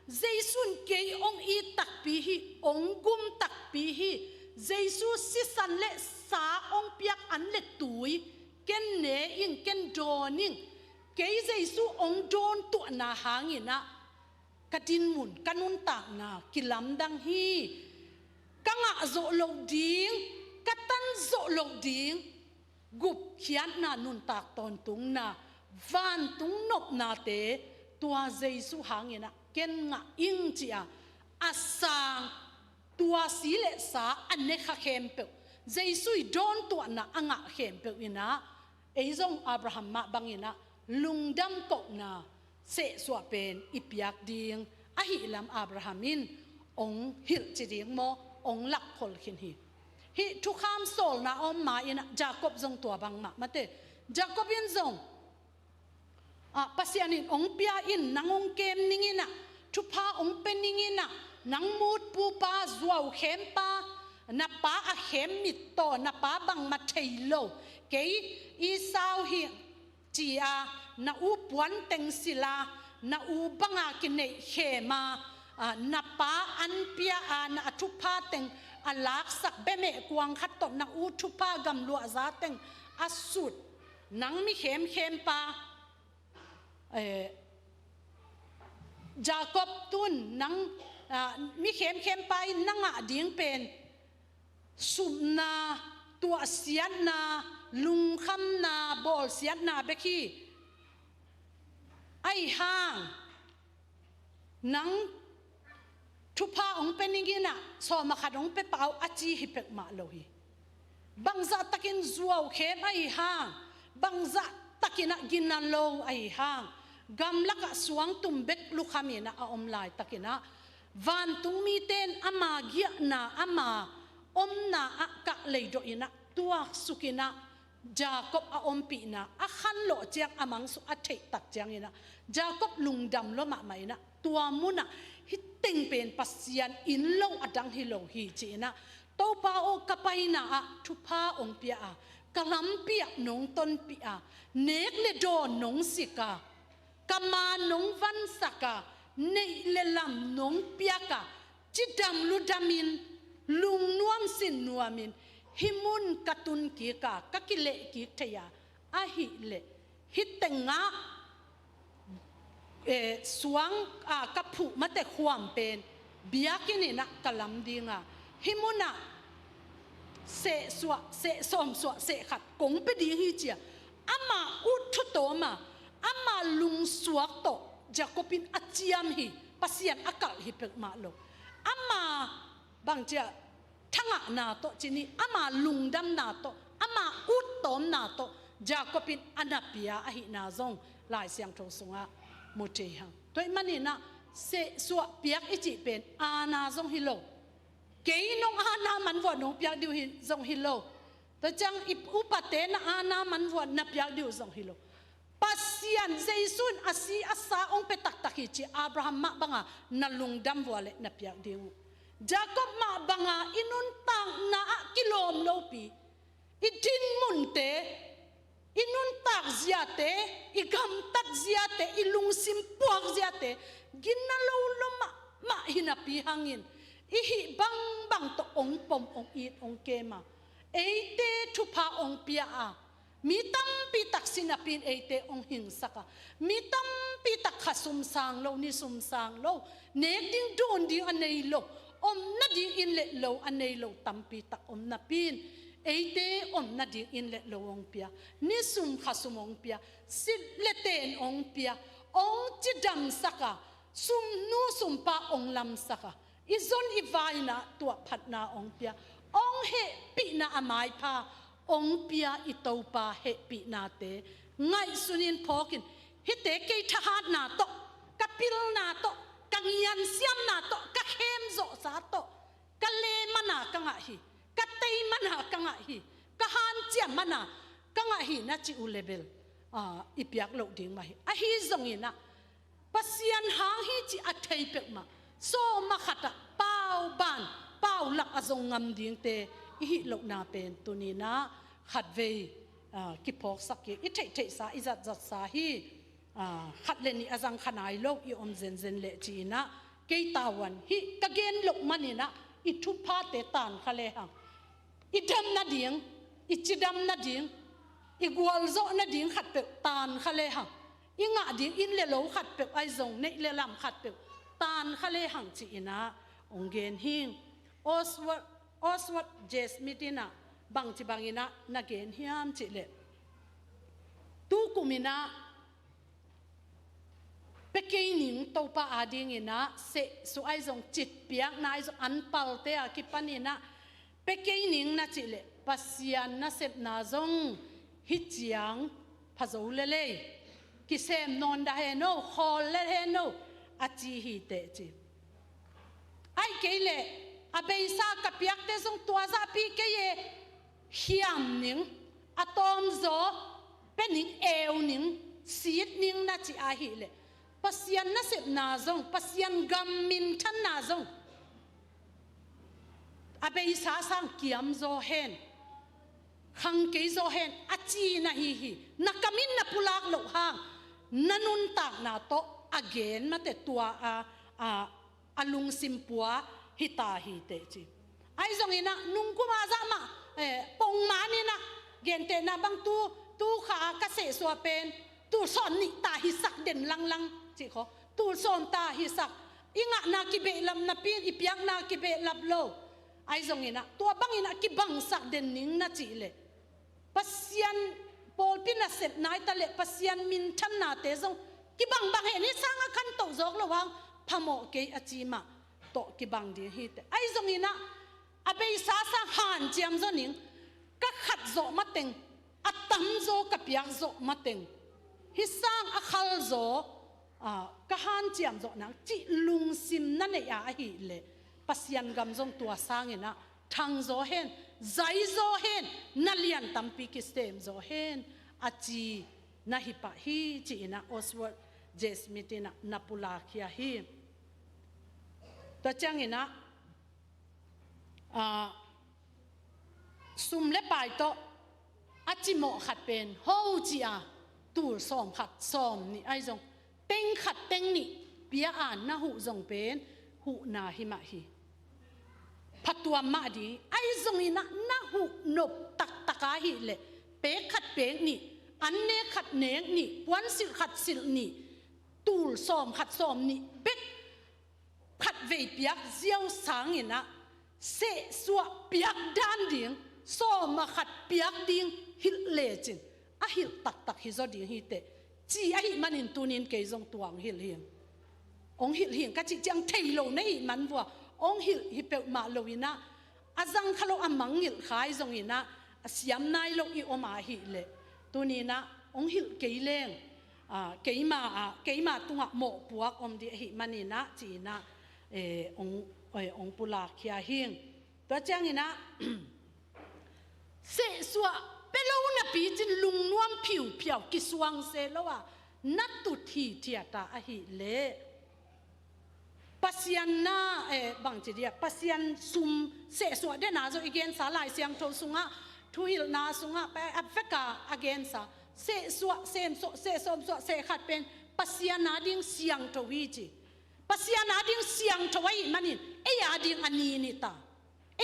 Jesun ke ong i tak pi hi ong gum tak pi hi Jesu sisan le sa ong piak an le tui ken ne ing ken doning ke Jesu ong don tu na hangina katin mun kanun tak na kilam dang hi ka nga zo lo ding. Katan zo lo ding gup khian na nun tak ton tung na van tung nop na te tua Jesu hangina ken nga ing chi a asang tua si le sa an ne kha khem pe Jesu don tua na anga khem pe ina ei zong Abraham ma bangina lungdam ko na se suwa pen ipiak ding a hi lam Abraham in ong hil chi ding mo ong lak khol khin hi hi thu kham sol na om ma in Jacob zong tua bang ma mate Jacob in zong a pasian in ong pia in nangong kem ningina thu pha ong pen ningina nang mut pu pa zuaw khem pa na pa a khem mit to na pa bang ma thei lo kei Esau hi chi a na u puan teng sila na u banga ki nei khema na pa an pia a na thu pha teng a lak sak be me kuang khat to na u thu pha gam lua za teng a sut nang mi khem khem pa Jacob tun nang mi khem khem pa in nanga ding pen sum na tua sian na lungkham na bol sian na be khi ai hang nang thupa ong peningina so ma khat ong pe pau achi hi pek ma lo hi bangza takin zuaw khem ai hang bangza takina ginan lo ai hang gam laka suang tum bek lu khamina a om lai takina van tung mi ten ama gia na ama om na a ka leido ina tuak sukina Jacob a om pi na a khan lo chiang amang su a thei tak chiang ina Jacob lungdam lo ma mai na tua muna hi teng pen pasian in lo adang hi lo hi chi na to pa o kapai na a thu pha ong pia a kalam pia nong ton pi a nek le do nong sika kama nong van saka nei le lam nong pia ka chi dam lu damin lung nuam sin nuamin himun katun ki ka kakile ki thaya a hi le hi tenga e suang a ka phu mate khuam pen biakini na kalam dinga himuna se suwa se som suwa se khat kong pe ding hi chia ama u thu to ma ama lung suak to Jacobin achiam hi pasian akal hi pek ma lo ama bang chia thanga na to chini ama lungdam na to ama ut tom na to Jacobin anapia a hi na zong lai siang tho sunga mu the hang toy mani na se suwa piak ichi pen ana zong hi lo ke nong ana man vo nong piak diu hi zong hi lo ta chang ip upate na ana man vo na piak diu zong hi lo pasian jaisun asi asa ong pe tak tak hi chi Abraham ma banga na lungdam vo le na piak diu Jacob ma banga inun tang na a kilom lo pi i din mun te inun tak zia te i gam tat zia te i lungsim puak zia te ginna lo lo ma ma hina pi hangin i hi bang bang to ong pom ong it ong kema ei te thu pha ong pia a mi tam pi tak sinapin ei te ong hing saka mi tam pi tak khasum sang lo ni sum sang lo nek ding don ding anei lo om na ding in le lo anei lo tam pi tak om na pin ei te om na ding in le lo ong pia ni sum khasum ong pia sit le ten ong pia ong chi dam saka sum nu sum pa ong lam saka izon i vai na tua phat na ong pia ong he pi na amai pha ong pia i to pa he pi na te ngai sunin phokin hi te ke tha hat na to ka pil na to ka ngian siam na to ka khem zo sa to ka le mana ka nga hi ka tei mana ka nga hi ka han chia mana ka nga hi na chi u level a ipiak lo ding ma hi a hi zong ina pasian hang hi chi a thei pek ma so ma khata pau ban pau lak azong ngam ding te i hi lo na pen tuni na khat ve ki phok sak ki i thei thei sa i zat zat sa hi khat le ni azang khanai lo i om zen zen le chi na ke tawan hi ka gen lok mani na i thu pha te tan khale hang i dam na ding i chidam na ding i gwal zo na ding khat pe tan khale hang i nga ding in le lo khat pe ai zong nei le lam khat pe tan khale hang chi ina ong gen hing Oswald Oswald Jesmitina Bang chi bangina na gen hiam chi le. Tu kumina pekining to pa ading ina se su ai zong chit piak na ai zong an pal te a ki panina pekining na chi le pasian na sep na zong hi chiang phazo le le ki sem non da he no khol le he no a chi hi te chi ai ke le a beisa ka piak te zong tua za pi ke ye hiam ning atom zo pening eu ning sit ning na chi a hi le pasian na sep na zong pasian gam min than na zong a beisa sang kiam zo hen khang ke zo hen a chi na hi hi na kamin na pulak lo hang nanun tak na to again ma te tua a a alung sim pua hi ta hi te chi ai zong ina nung kuma za ma pong ma ni na gen te na bang tu tu kha ka se suwa pen tu son ni ta hi sak den lang lang chi kho tu son ta hi sak inga na ki be lam na pin ipiak na ki be lap lo ai zong ina tua bang ina ki bang sak den ning na chi le pasian paul pin na sep nai ta le pasian min than na te zong ki bang bang he ni sanga khan to zok lo wang phamo ke achi ma to ki bang ding hi te ai zong ina abei sa sa han chiam zo ning ka khat zo ma teng a tam zo ka piak zo ma teng hi sang a khal zo ka han chiam zo nang chi lung sim na nei a hi le pasian gam zong tua sang ina thang zo hen zai zo hen na lian tampi ki stem zo hen achi na hi pa hi chi ina Oswald J. Smith ina napula khia hi to chang ina sum le pai to achi mo khat pen ho chi a tur som khat som ni ai zong teng khat teng ni pia an na hu zong pen hu na hi ma hi phatua ma di ai zong ina na hu nop tak taka hi le pe khat pe ni an ne khat neng ni puan sil khat sil ni tul som khat som ni bek khat ve piak ziau sang ina se suwa piak dan ding so ma khat piak ding hil le chin a hil tak tak hi zo ding hi te chi a hi manin tunin ke zong tuang hil hiang ong hil hiang ka chi chiang thei lo nei man wa ong hil hi pe ma lo ina azang khalo amang ngil khai zong ina siam nai lo i oma hi le tunina ong hil ke leng a keima a keima tunga mo puak om di hi manina chi na e ong ong pula khia hing to chang ina se suwa pelo na pi chin lung nuam phiu phiao ki suang se lo wa na tu thi thia ta a hi le pasian na e bang chi dia pasian sum se suwa de na zo igen sa lai siang tho sunga thu hil na sunga pa afeka again sa se suwa sem so se som so se khat pen pasian na ding siang tho wi chi pasian na ding siang tho wai manin e ya ding ani ni ta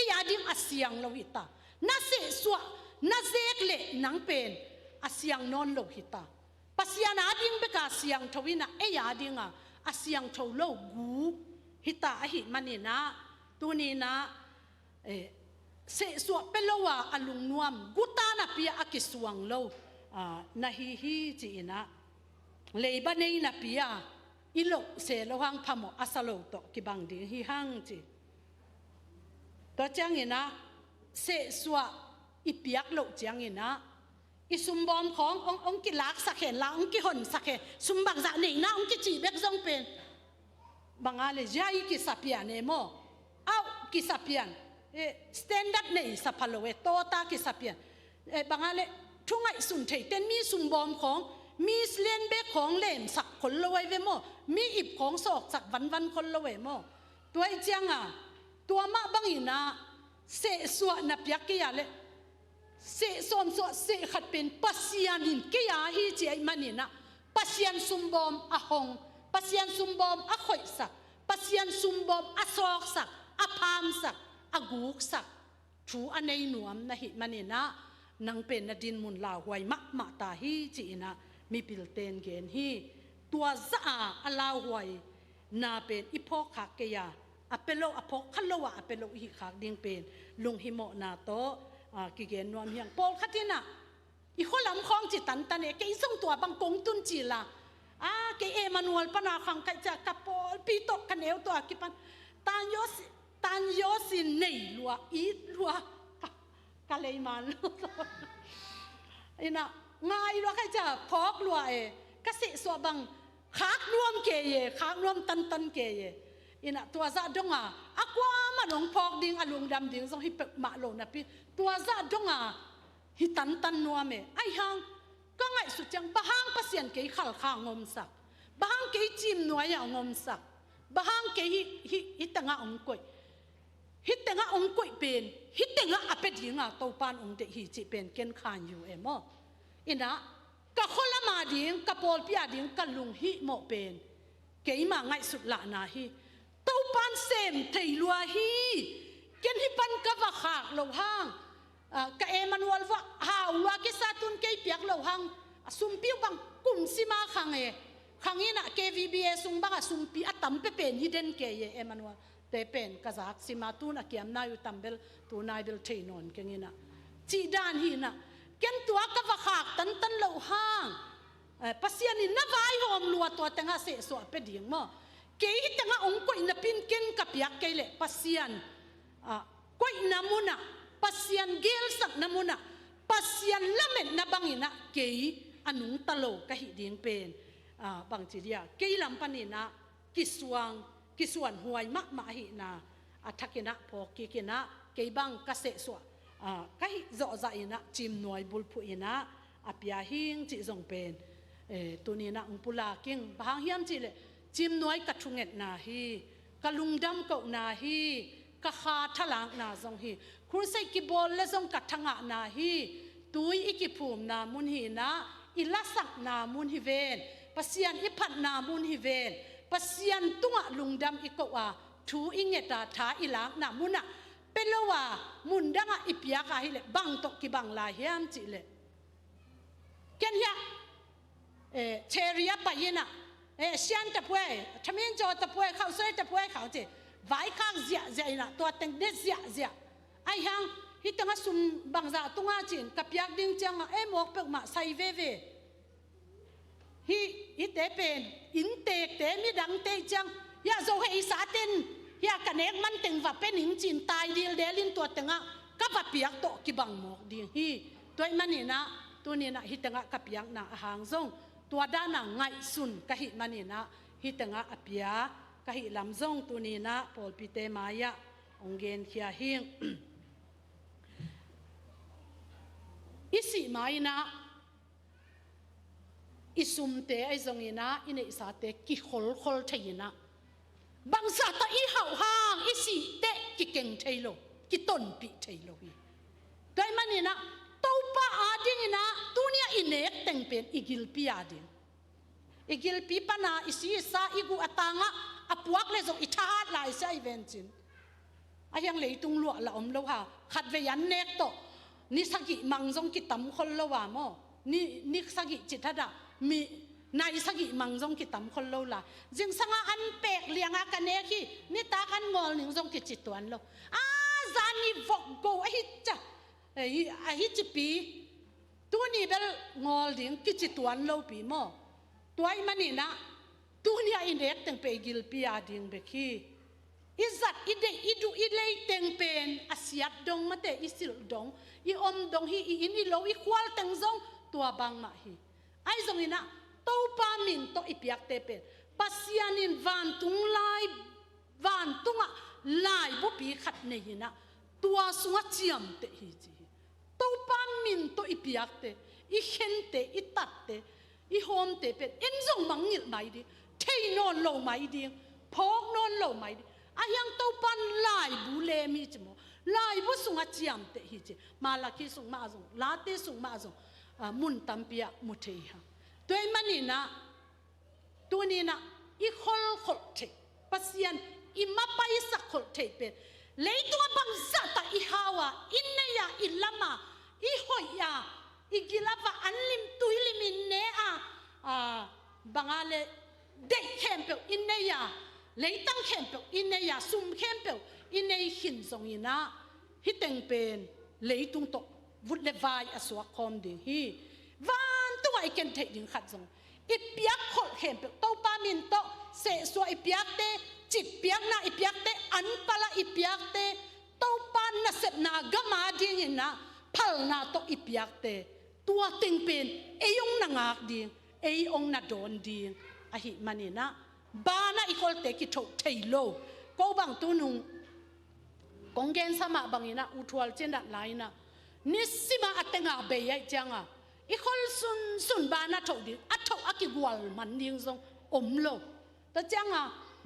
e ya ding a siang lo hi ta na se suwa na zek le nang pen a siang non lo hi ta pasian a ding be ka siang thowina e ya ding a a siang tho lo gu hi ta a hi manina tu ni na e se suwa pelowa alung nuam guta na pia akisuang lo na hi hi chi ina leiba nei na pia ilo se lo hang phamo asalo to ki bang ding hi hang chi to chang ina se suwa ipiak lo chiang ina isum bom khong ong ong ki lak sak he la ong ki hon sak he sum bak za nei na ong ki chi bek zong pen bangale jai ki sapia ne mo au ki sapian e standard nei sapalo e to ta ki sapian e bangale thungai sun thei ten mi sum bom khong mi len be khong lem sak khol lo wai ve mo mi ip khong sok sak van van khol lo we mo tuai chiang a tua ma bang ina se suwa na piak ki ya le se som so se khat pen pasian in ke ya hi chi ai manina pasian sumbom a hong pasian sumbom a khoi sak pasian sumbom a sok sak a pham sak a guk sak thu anei nuam na hi manina nang pen na din mun la huai ma ma ta hi chi ina mi pil ten gen hi tua za a ala huai na pen ipho kha ke ya apelo apho khalowa apelo hi khak ding pen lung hi mo na to Ki gen nuam hiang paul khatina i kholam khong chi tan tan e ke song tua bang kong tun chi la a ke Emmanuel pana khang kai cha ka paul pi to ka neu to ki pan tan yo tan yo sin nei lua i lua ka lei man ina ngai lua kai cha phok lua e ka se so bang khak nuam ke ye khak nuam tan tan ke ye ina tua za donga akwa ma long phok ding alung dam ding zong hi pe ma lo na pi tua za donga hi tan tan nuam e ai hang ka ngai su chang bahang pasian ke khal kha ngom sak bahang ke chim nuai ya ngom sak bahang ke hi hi hi tanga ong koi hi tanga ong koi pen hi tanga ape dinga to pan ong de hi chi pen ken khan yu e mo ina ka kholama ding ka pol pia ding ka lung hi mo pen keima ngai sut la na hi to pan sem thei lua hi ken hi pan ka va khak lo hang ka Emmanuel va hau lua ke sa tun ke piak lo hang sum piu bang kum sima khang e khangina KVBA sung banga sum pi atam pe pen hi den ke ye Emmanuel te pen kazak sima tun akiam na yu tambel tu nai bel thei non kengina chi dan hi na ken tua ka va khak tan tan lo hang pasian in na vai hom lua to tanga se so pe ding mo ke hi tanga ong koi na pin ken ka piak ke le pasian koi na muna pasian gel sak na muna pasian lamet na bangina ke anung talo ka hi ding pen bang chi dia ke lam panina kisuang kisuan huai ma ma hi na athakina phok ki kina ke bang ka se so ka hi zo za ina chim noi bul phu ina apia hing chi zong pen tuni na ung pula king bahang hiam chi le chim noi ka thunget na hi ka lungdam ko na hi ka kha thalang na zong hi khur sei ki bol le zong ka thanga na hi tui iki phum na mun hi na ilasak na mun hi ven pasian iphat na mun hi ven pasian tunga lungdam iko a thu ingeta tha ilak na muna pelowa mun danga ipiaka hi le bang to ki bang la hiam chi le ken ya cherry pa yina sian ta pue thamin cho ta pue khao soi ta pue khao che vai khang zia zia ina to teng de zia zia ai hang hi tanga sum bang za tunga chin kapiak ding chang e mok pek ma sai ve ve hi hi te pen in tek te mi dang te chang ya zo hei sa ten ya kanek man teng va pen ing chin tai dil delin to tenga ka va piak to ki bang mok ding hi toy manina tu ni na hi tanga kapiak na hang zong tua da na ngai sun ka hi manina hi tanga apia ka hi lam zong tu ni na pol pi te maya onggen khia hing isi mai na isum te ai zong ina ine isa te ki khol khol theina bang sa ta i hau hang isi te ki keng thailo ki ton pi thailo hi toy manina to pa ading ina tunia inek teng pen igil pi ading igil pi pana isi sa igu atanga apuak le zong i tha lai sa event chin ayang leitung lua la om lo ha khat ve yan nek to ni sagi mang zong ki tam khol lo wa mo ni ni sagi chi thada mi nai sagi mang zong ki tam khol lo la jing sanga an pek lianga ka ne khi ni ta kan ngol ning zong ki chi tuan lo a zan ni vok go a hi cha a hi chi pi tu ni bel ngol ding ki chi tuan lo pi mo tuai mani na tu ni a in ek teng pe gil pi a ding be khi izat ide idu ilei teng pen asiat dong mate isil dong i om dong hi i in i lo i khwal teng zong tua bang ma hi ai zong ina to pa min to ipiak te pen pasianin van tung lai van tunga lai bu pi khat nei ina tua sunga chiam te hi chi to pa min to ipiak te i khen te i tat te i hom te pen en zong mang ngil mai di thei non lo mai ding phok non lo mai di ayang to pan lai bu le mi chi mo lai bu sunga chiam te hi chi malaki sung ma zong la te sung ma zong mun tampia mu thei ha toy mani na tu ni na i khol khol the pasian i ma pai sak khol the pe leitunga bang za ta i hawa in ne ya i lama i hoi ya i gilapa anlim tuilimin ne a bangale de khem pe in ne ya leitang khem pe in ne ya sum khem pe in ne hin song ina hi teng pen Leitung to vut le vai a suak khom ding hi van tung ai ken thei ding khat zong i piak khol khem pe to pa min to se suwa i piak te chit piak na i piak te an pala i piak te to pa na set na gama ding in na phal na to i piak te tua ting pen eyong na ngak ding ei ong na don ding a hi manina bana i khol te ki tho thei lo ko bang tu nung konggen sama bangina uthual chen dat laina nisima atenga be yai changa i khol sun sun bana tho ding a tho aki gwal man ding zong om lo ta changa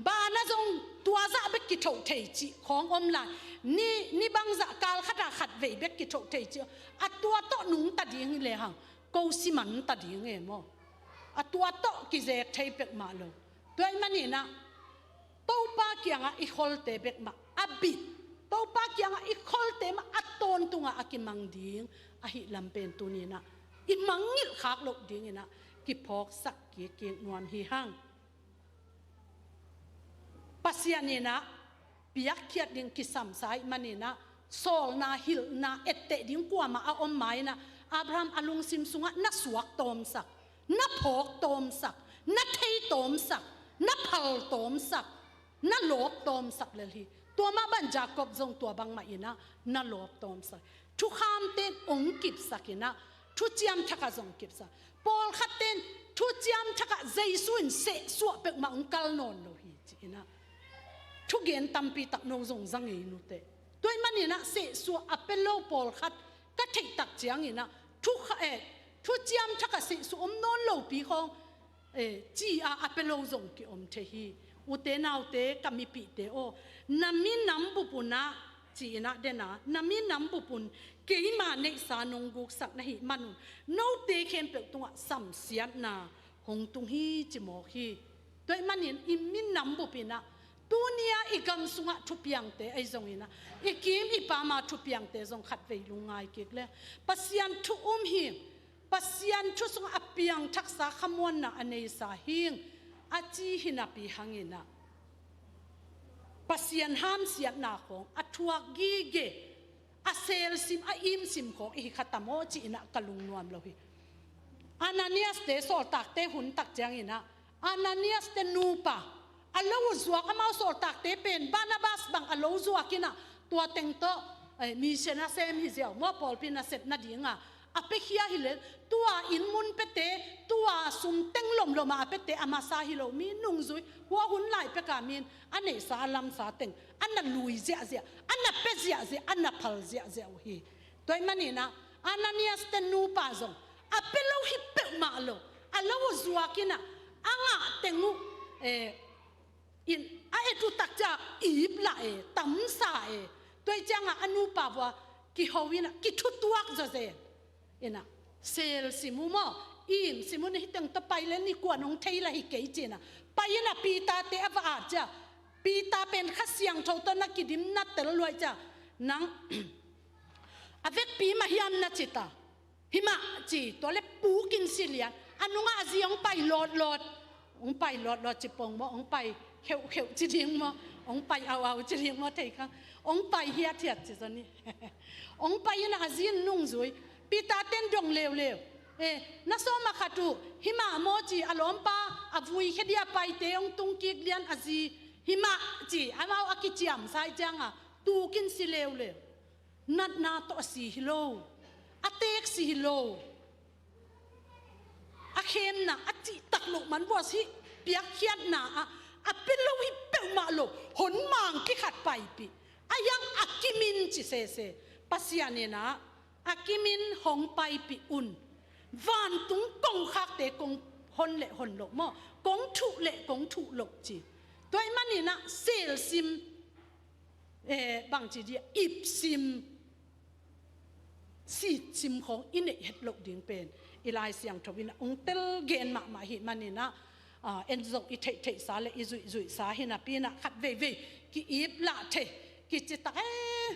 bana zong tua za bek ki tho thei chi khong om lai ni ni bang za kal khata khat ve bek ki tho thei chi a tua to nung ta ding le hang ko si man ta ding e mo a tua to ki zek thei pek ma lo toy mani na to pa kianga i khol te bek ma abit to pa kianga i khol te ma aton tunga akimang ding a hi lampen tu ni na i mangil khak lo ding ina ki phok sak ki ki nuam hi hang pasian na piak khiat ding ki sam sai mani na sol na hil na ette ding kwa ma a om mai na Abraham alung sim sunga na suak tom sak na phok tom sak na thei tom sak na phal tom sak na lop tom sak le hi tua ma ban Jacob zong tua bang ma ina na lop tom sak thu kham ten ong kip sak ina thu chiam thaka zong kip sak Paul khat ten thu chiam thaka Jesu in se suwa pek ma ong kal non lo hi chi ina thu gen tampi tak no zong zang ei nu te toy manina se suwa apello Paul khat ka thei tak chiang ina thu kha e thu chiam thaka se su om non lo pi khong e chi a apello zong ki om the hi u te nau te kami pi te o nami nam bu puna chi na de na nami nam bu pun keima nei sa nong guk sak na hi manun no te khem pe tunga sam siat na hong tung hi chi mo hi toy manin im min nam bu pina tunia igam sunga thu piang te ai zong ina ikim ipa ma thu piang te zong khat vei lungai kik le pasian thu um hi pasian thu sunga apiang thak sa khamon na anei sa hing achi hina pi hangina pasian ham siat na khong athuak gi ge a sel sim a im sim khong i khatamo chi ina kalung nuam lo hi Ananias te sol tak te hun tak chiang ina Ananias te nu pa alo zuak amao sol tak te pen Barnabas bang alo zuakina tua teng to mi sena sem hi ziaw mo pol pin a set na dinga a pe khia hi le tua in mun pe te tua sum teng lom loma a pe te ama sa hi lo mi nung zui hua hun lai pe ka min ane sa lam sa teng ana lui zia zia ana pe zia zia ana phal zia zia hi toy mani na Ananias te nu pa zong a pe lo hi pe ma lo alo zuakina anga tengu e in a e tu tak cha ip la e tam sa e toy changa anu pa wa ki howina ki thu tuak zo ze ina sel simu mo im simu ni teng to pai le ni kwa nong thei la hi ke china pai na pi ta te ava a cha pi ta pen kha siang tho to na ki dim na tel loi cha nang avek pi ma hiam na chita hima chi to le pu kin silian anunga aziong pai lot lot ong pai lot lot chi pong mo ong pai kheu kheu chi ding mo ong pai au au chi ding mo thei khang ong pai hiat hiat chi zoni ong pai na azin nung zui pi ta ten dong leu leu e na so ma khatu hima mo chi alom pa avui khedia pai te ong tung kik lian azi hima chi amao akichiam sai changa tu kin si leu leu nat na to si hi lo atek si hi lo a khem na a chi tak lo man bo si piak khiat na a a pilo hi pe ma lo hon mang ki khat pai pi ayang akimin chi se se pasiane na akimin hong pai pi un van tung kong khak te kong hon le hon lo mo kong thu le kong thu lo chi toy mani na sel sim e bang chi di ip sim si sim khong in e het lo ding pen ilai siang thobin ong tel gen ma ma hi mani na en zong i thei thei sa le i zui zui sa hi na pi na khat ve ve ki ip la the ki chi tak e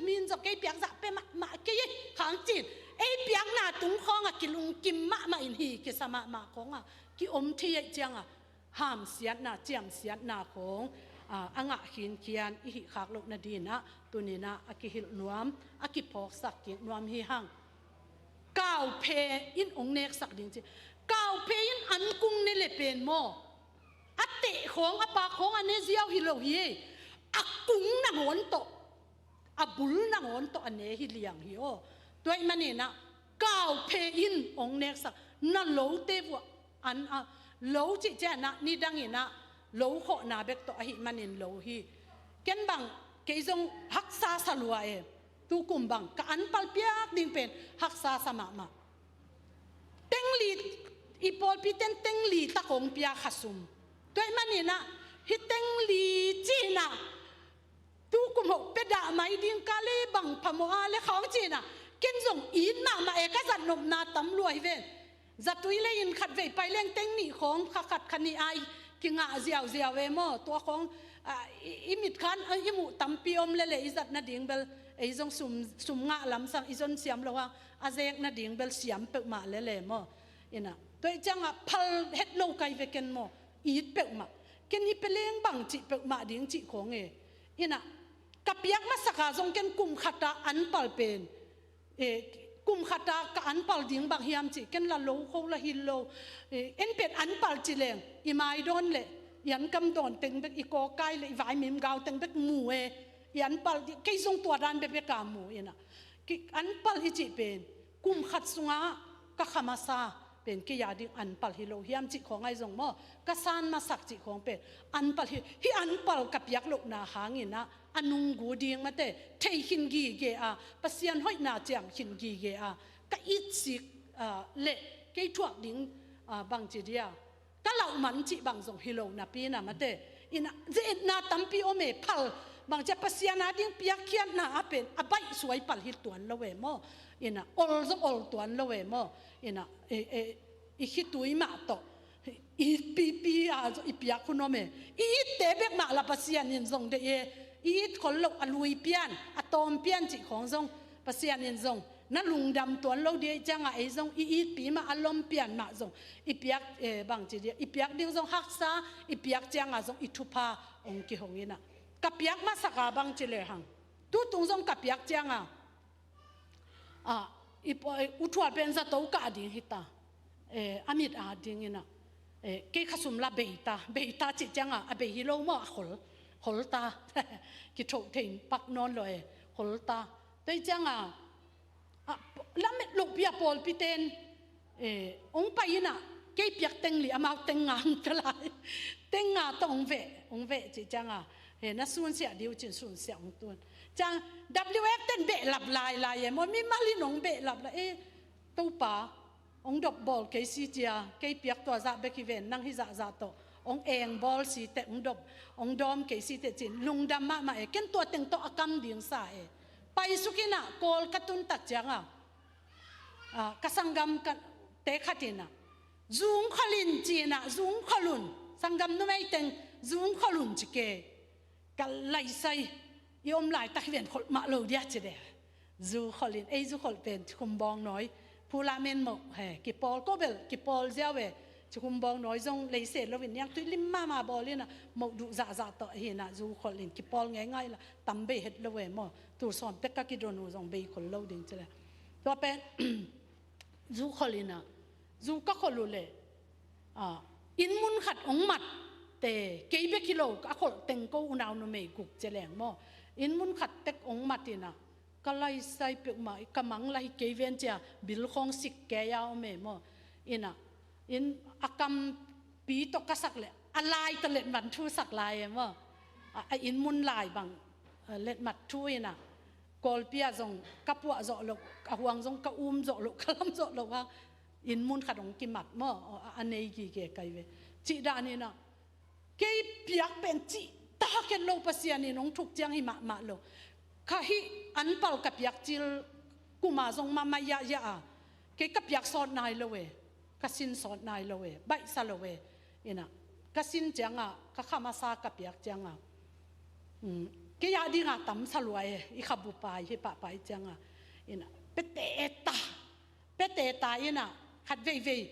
min zo ke piak za pe ma ma ke ye khang chin e piak na tung khong a ki lung kim ma ma in hi ki sama ma khong a ki om thi ye chiang a ham siat na chiam siat na khong Anga hin khian i hi khak lo na din a tunina a ki hil nuam a ki phok sak ki nuam hi hang kau phe in ong nek sak ding chi kau phe in an kung ne le pen mo a te khong a pa khong ane ziau hi lo hi a kung na ngon to a bul na ngon to ane hi liang hi o tuai mani na kau phe in ong nek sak na lo te wa an a lo chi cha na ni dang ina lo kho na bek to a hi manin lo hi ken bang keizong hak sa sa lua e tu kum bang ka an pal piak ding pen hak sa sama ma teng li i pol pi ten teng li takong pia khasum toy manina hi teng li chi na tu kum ho pe da mai ding ka le bang phamo a le khong chi na ken zong in ma ma e ka zat nom na tam luai ven zatui le in khat ve pai leng teng ni khong kha khat khani ai ki nga ziaw ziaw ve mo to khong i mit khan i mu tampi om le le i zat na ding bel ei zong sum sum nga lam sang i zon siam lo a zek na ding bel siam pe ma le le mo ina toi changa phal het lo kai ve ken mo i pe ma ken hi peleng bang chi pe ma ding chi khong e ina kapiak ma saka zong ken kum khata an pal pen e kum khata ka an pal ding bang hiam chi ken la lo kho la hil lo en pet an pal chi leng i mai don le yan kam don teng bek i ko kai le i vai mim gao teng bek mu e yan pal ke zong tua dan be be ka mu ina ki an pal hi chi pen kum khat sunga ka khama sa pen ke ya ding an pal hi lo hiam chi khong ai zong mo ka san ma sak chi khong pe an pal hi hi an pal ka piak lo na hangina anung gu ding ma te thei hin gi ge a pasian hoi na chiang hin gi ge a ka it sik le ke thuak ding bang chi dia ka lau man chi bang zong hi lo na pi na ma te ina ze na tampi ome phal bang cha pasian a ding piak khian na a pen a bai suai pal hi tuan lo we mo ina ol zong ol tuan lo we mo ina e e i hi tui ma to i pi pi a zo i piak khuno me i te bek ma la pasian in zong de ye i khol lo a lui pian a tom pian chi khong zong pasian in zong na lungdam tuan lo de changa ei zong i i pi ma alom pian ma zong i piak e bang chi i piak ding zong hak sa i piak changa zong i thupa ong ki hong ina ka piak ma saka bang chi le hang tu tung zong ka piak changa a i u thua pen za to ka ding hi ta e amit a ding ina e ke khasum la beita beita chi changa a be hi lo mo a khol khol ta ki tho thein pak non lo e khol ta tei changa a lam luk pia pol pi ten e ong pa ina ke piak teng li amau teng nga tla teng nga to ong ve ong ve chi changa he na sun sia diu chin sun sia ong tuan chang WF ten be lap lai lai e mo mi mali nong be lap la e to pa ong dok bol ke si chia ke piak to za be ki ven nang hi za za to ong eng bol si te ong dop ong dom ke si te chin lung dam ma ma e ken to teng to akam ding sa e pai sukina kol katun tak changa kasangam ka te khatina zung kholin china zung kholun sangam nu mai teng zung kholun chi ke ka lai sai i om lai tak ven khol ma lo dia che de zu kholin ei zu khol pen khum bong noi phu la men mo he ki pol ko bel ki pol zia we chu kum bong noi zong lấy se lo vin yang tui lim ma ma bol ina mo du za za to hi na zu khol in ki pol nge ngai la tam be het lo we mo tu som te ka ki do nu zong be khol lo ding chela to pen zu khol ina zu ka khol lu le a in mun khat ong mat te ke be kilo ka khol teng ko unaw nu me guk cheleng mo in mun khat tek ong mat ina ka lai sai pe ma ka mang lai ke ven cha bil khong sik ke ya o me mo ina in akam pi to ka sak le alai ta let man thu sak lai mo a in mun lai bang let mat thu ina kol pia zong ka pua zo lo ka huang zong ka um zo lo ka lam zo lo wa in mun khat ong ki mat mo anei ki ke kai ve chi da ni na ke piak pen chi ta ken lo pasian in ong thuk chiang hi ma ma lo kha hi an pal ka piak chil kuma zong ma ma ya ya a ke ka piak sot nai lo we ka sin sot nai lo we bai sa lo we ina ka sin chiang a ka khama sa ka piak chiang a ke ya ding a tam sa lo e i kha bu pai hi pa pai chiang a ina pe te ta pe te ta ina khat vei vei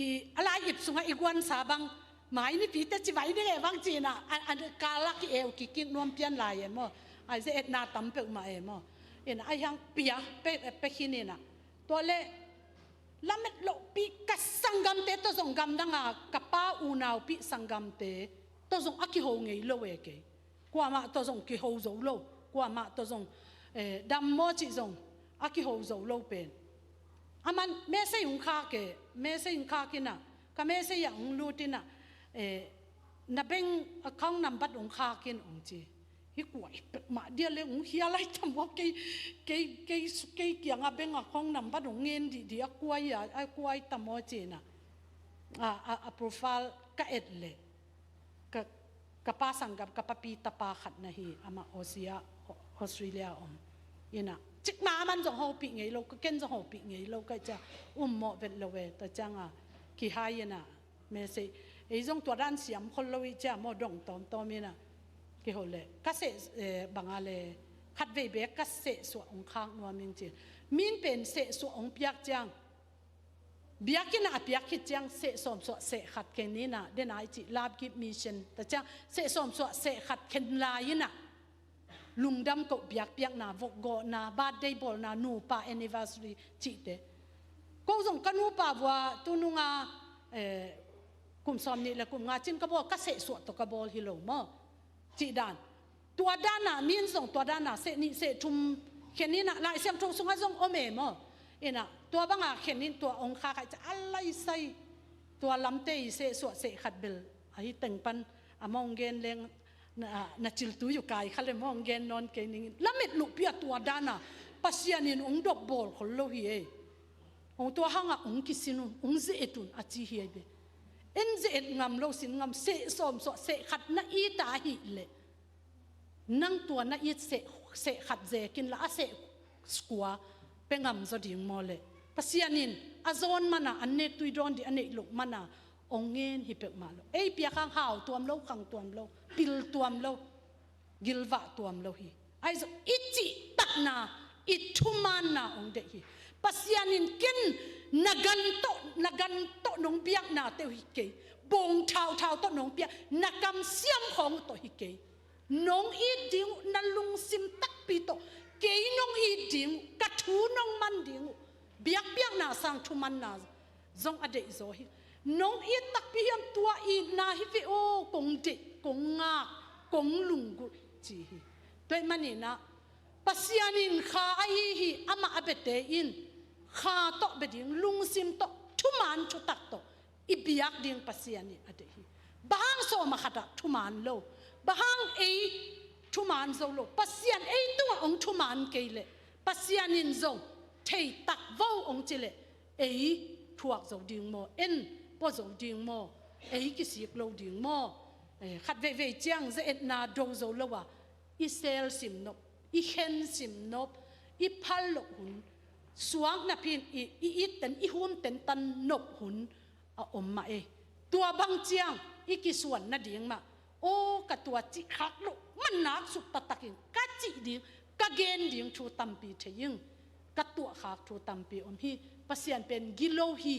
i alai ip sunga iguan sa bang. Mai ni pi te chi vai ni e wang chi na an kala ki eu ki ki nuam pian lai e mo ai ze et na tam pe ma e mo in ai hang pia pe pe hin na to le lamet lo pi ka sangam te to zong gam danga ka pa u nau pi sangam te to zong aki ho ngei lo e ke kwa ma to zong ki ho zo lo kwa ma to zong dam mo chi zong aki ho zo lo pen aman me se yung kha ke me se yung kha kina ka me se yang lu tina e na beng account number ung kha kin ung chi hi kuai ma dia le ung hia lai tham wa ke ke ke ke kiang a beng account number ung ngen di di a kuai a a kuai tamo chi na a a a profile ka et le ka ka pa sangam ka papi tapa khat na hi ama Australia Australia om ina chik ma man jong ho pi ngei lo ka ken jong ho pi ngei lo ka cha um mo vet lo we ta changa ki hai na me se ei jong tua dan siam khol lo i cha mo dong tom tom ina ki ho le ka se banga le khat ve be ka se su ong khang nuam min chi min pen se su ong piak chang biakin a piak hi chiang se som so se khat ken ni na den ai chi lab ki mission ta chang se som so se khat khen lai na lungdam ko biak piak na vok go na birthday bol na nu pa anniversary chi te ko zong ka nu pa wa tu nu nga kum som ni le kum nga chin ka bo ka se su to ka bol hi lo mo chi dan tua dan na min zong tua dan na se ni se thum khen ni na lai siam thong sunga zong ome mo ina tua banga khen nin tua ong kha kai cha alai sai tua lam te se su se khat bel a hi teng pan among gen leng na na chil tu yu kai khale mong gen non ke ning lamit lu pia tua dana pasian in ong dop bol khol lo hi e ong tua hanga ong kisinu ong ze etun a chi hi be en ze et ngam lo sin ngam se som so se khat na i ta hi le nang tua na i se se khat ze kin la a se skua pe ngam zo ding mo le pasianin a zon mana an ne tui don di ane lu mana ong ngen hi pek ma lo ei pia khang hau tuam lo khang tuam lo pil tuam lo gilwa tuam lo hi ai zo ichi tak na i thuman na ong de hi pasianin kin nagan to nagan to nong biak na te hi ke bong thau thau to nong pia nakam siam khong to hi ke nong i ding na lung sim tak pi to ke nong i ding ka thu nong man ding biak biak na sang thu man na zong a de zo hi nong i tak pi hiam tua i na hi ve o kong de kong nga kong lung gu chi hi toi mani na pasianin kha ai hi ama abete in kha to beding lung sim to thuman thu tak to i biak ding pasiani ade hi bahang so ma khata thuman lo bahang ei thuman zo lo pasian ei tunga ong thuman ke le pasianin zo thei tak vo ong chile ei thuak zo ding mo en po zo ding mo ei ki sik lo ding mo khat ve ve chiang ze et na do zo lo wa i sel sim nop i khen sim nop i phal lo hun suang na pin i i i ten i hum ten tan nop hun a om ma e tua bang chiang i ki suan na ding ma o ka tua chi khak lo man nak su ta takin ka chi ding ka gen ding thu tampi theying ka tua khak thu tampi om hi pasian pen gilo hi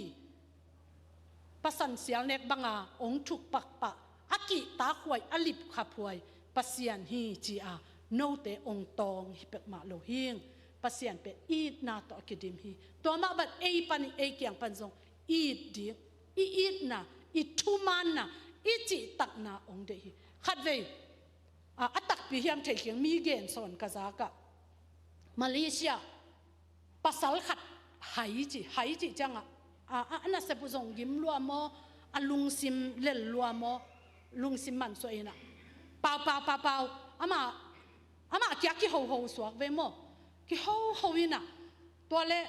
pasan sial nek banga ong thuk pak pa aki ta khuai alip kha phuai pasian hi chi a no te ong tong hi pek ma lo hing pasian pe i na to akidim hi to ma bat ei pan ei kyang pan zong i ding i it na i thuman na i chi tak na ong de hi khat ve a atak pi hiam thei khiang mi gen son ka za ka Malaysia pasal khat hai chi hai chi changa a a na se pu zong gim lua mo a lung sim lel lua mo lung sim man so ina pau pau pau pau ama ama kya ki ho ho suak ve mo ki ho ho ina to le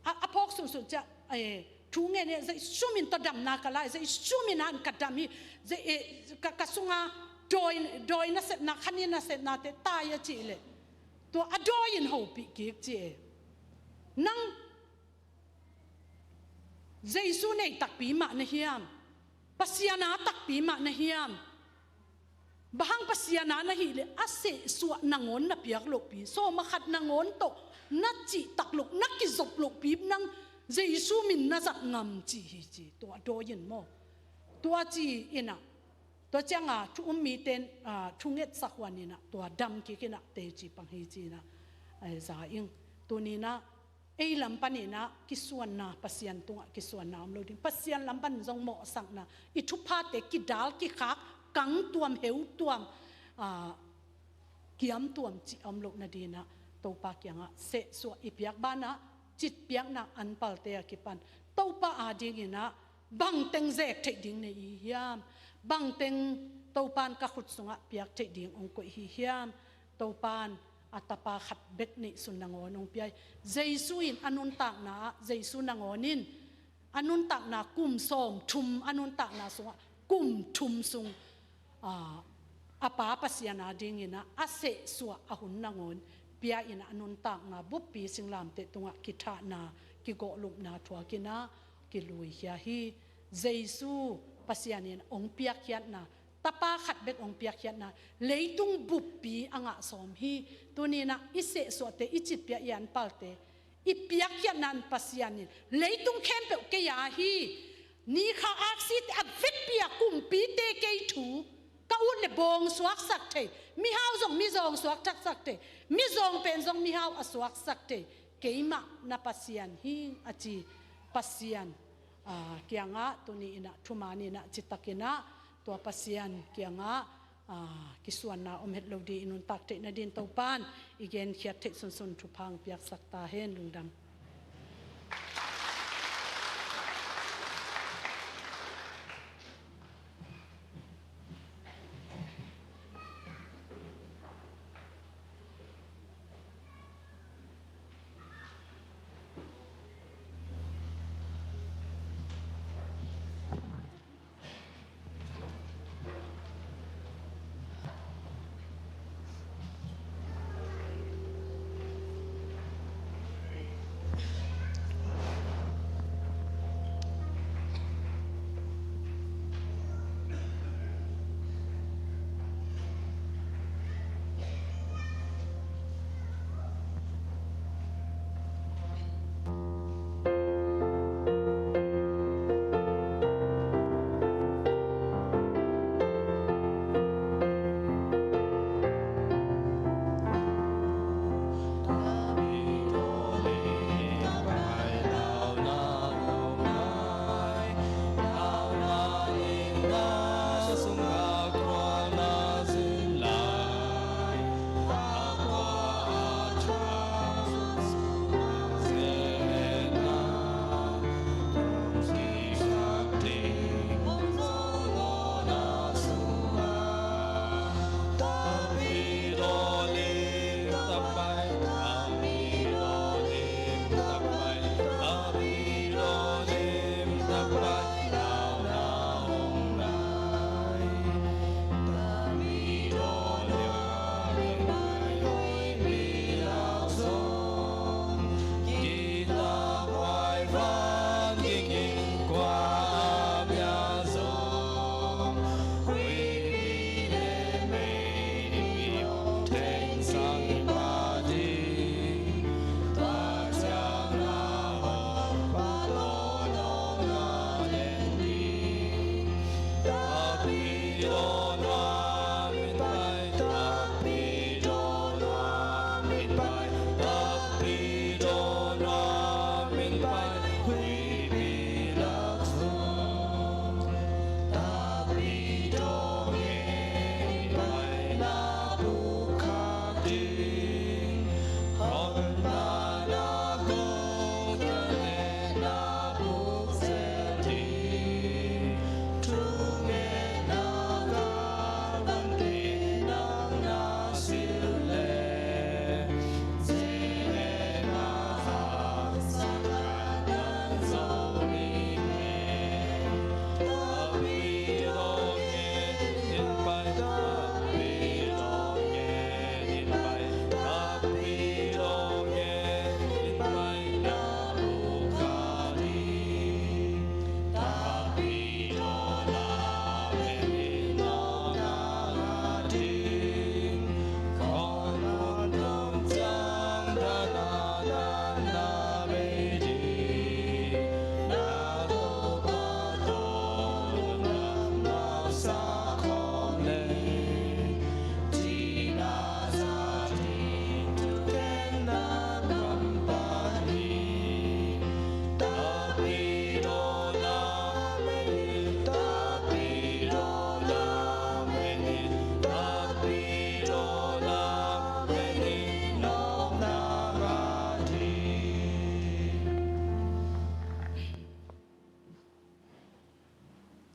a a phok su su cha e thu nge ne zai sumin to dam na ka lai zai sumin an ka dam hi zai e ka ka sunga join join na set na khani na set na te ta ya chi le to a join ho pi ki chi e nang Jesu nei tak pi ma na hiam pasiana tak pi ma na hiam bahang pasiana na hi le ase suwa nangon na piak lo pi so ma khat nangon to na chi tak lok na ki zop lo pi nang Jesu min na zak ngam chi hi chi to do yin mo Tua chi ina tua chianga thu ummi ten thu nget sakwan ina tua dam ki kina te chi pang hi chi na za ing tunina ei lam panina kisuan na pasian tunga kisuan na om lo ding pasian lam pan zong mo sang na i thu pha te ki dal ki khak kang tuam heu tuam kiam tuam chi om lo na dina to pa kyanga se so ipiak bana chit piak na an pal te ki pan to pa a ding ina bang teng zek thei ding ne i hiam bang teng to pan ka khut sunga piak thei ding ong ko hi hiam to pan atapa khat bek ni sun nangon ong piai Jesu in anun tak na Jesu nangonin anun tak na kum som thum anun tak na sunga kum thum sung apa pasiana ding ina ase suwa ahun nangon pia ina anun tak na bupi singlam te tunga ki tha na ki go lup na thua ki na ki lui hia hi Jesu pasianin ong piak hiat na tapa khat bek ong piak hiat na leitung bupi anga som hi tunina ise so te ichit pia yan palte i piak hiat nan pasianin leitung khem pe ke ya hi ni kha ak si te a vet pia kum pi te ke thu ka un le bong suak sak the mi hau zong mi zong suak thak sak the mi zong pen zong mi hau a suak sak the keima na pasian hi achi pasian kianga tuni ina thumani na chitakina tua pasian kianga kisuan na om het lo di inun tak te na din to pan igen khiat the sun sun thu phang piak sak ta hen lungdam.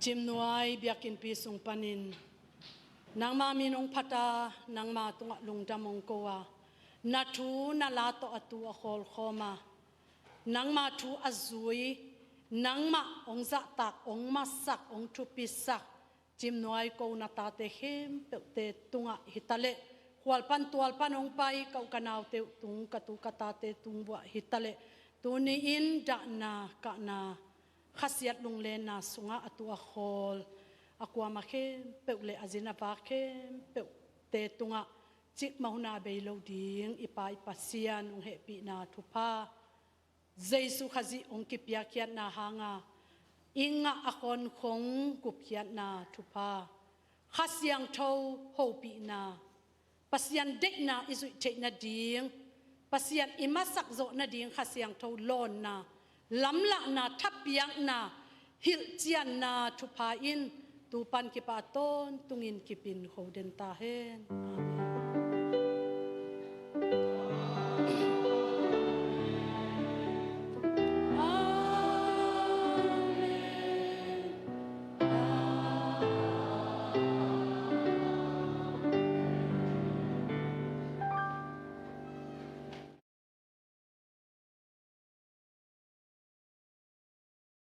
Cimnuai biakinn pi sung panin nangma minung phata nangma tunga lungdamong kowa na thu na la to atu a khol khoma nangma thu azui nangma ong za tak ong ma sak ong thu pi sak chimnuai ko na ta te hem pe te tunga hitale hualpan tualpan ong pai kau kanau te tung katu kata te tung bua hitale tuni in da na ka na khasiat lunglen na sunga atua khol akwa ma khem pe le azina pa khem pe te tunga chik mahuna bei lo ding ipa ipa sian ung he pi na thupa Jesu khazi ong ki pia khiat na hanga inga akon khong kup khiat na thupa khasiang tho ho pi na pasian dek na izui the na ding pasian imasak zo na ding khasiang tho lon na lamla na thapiang na hil chian na thupa in tu pan ki pa ton tungin kipin ho den ta hen.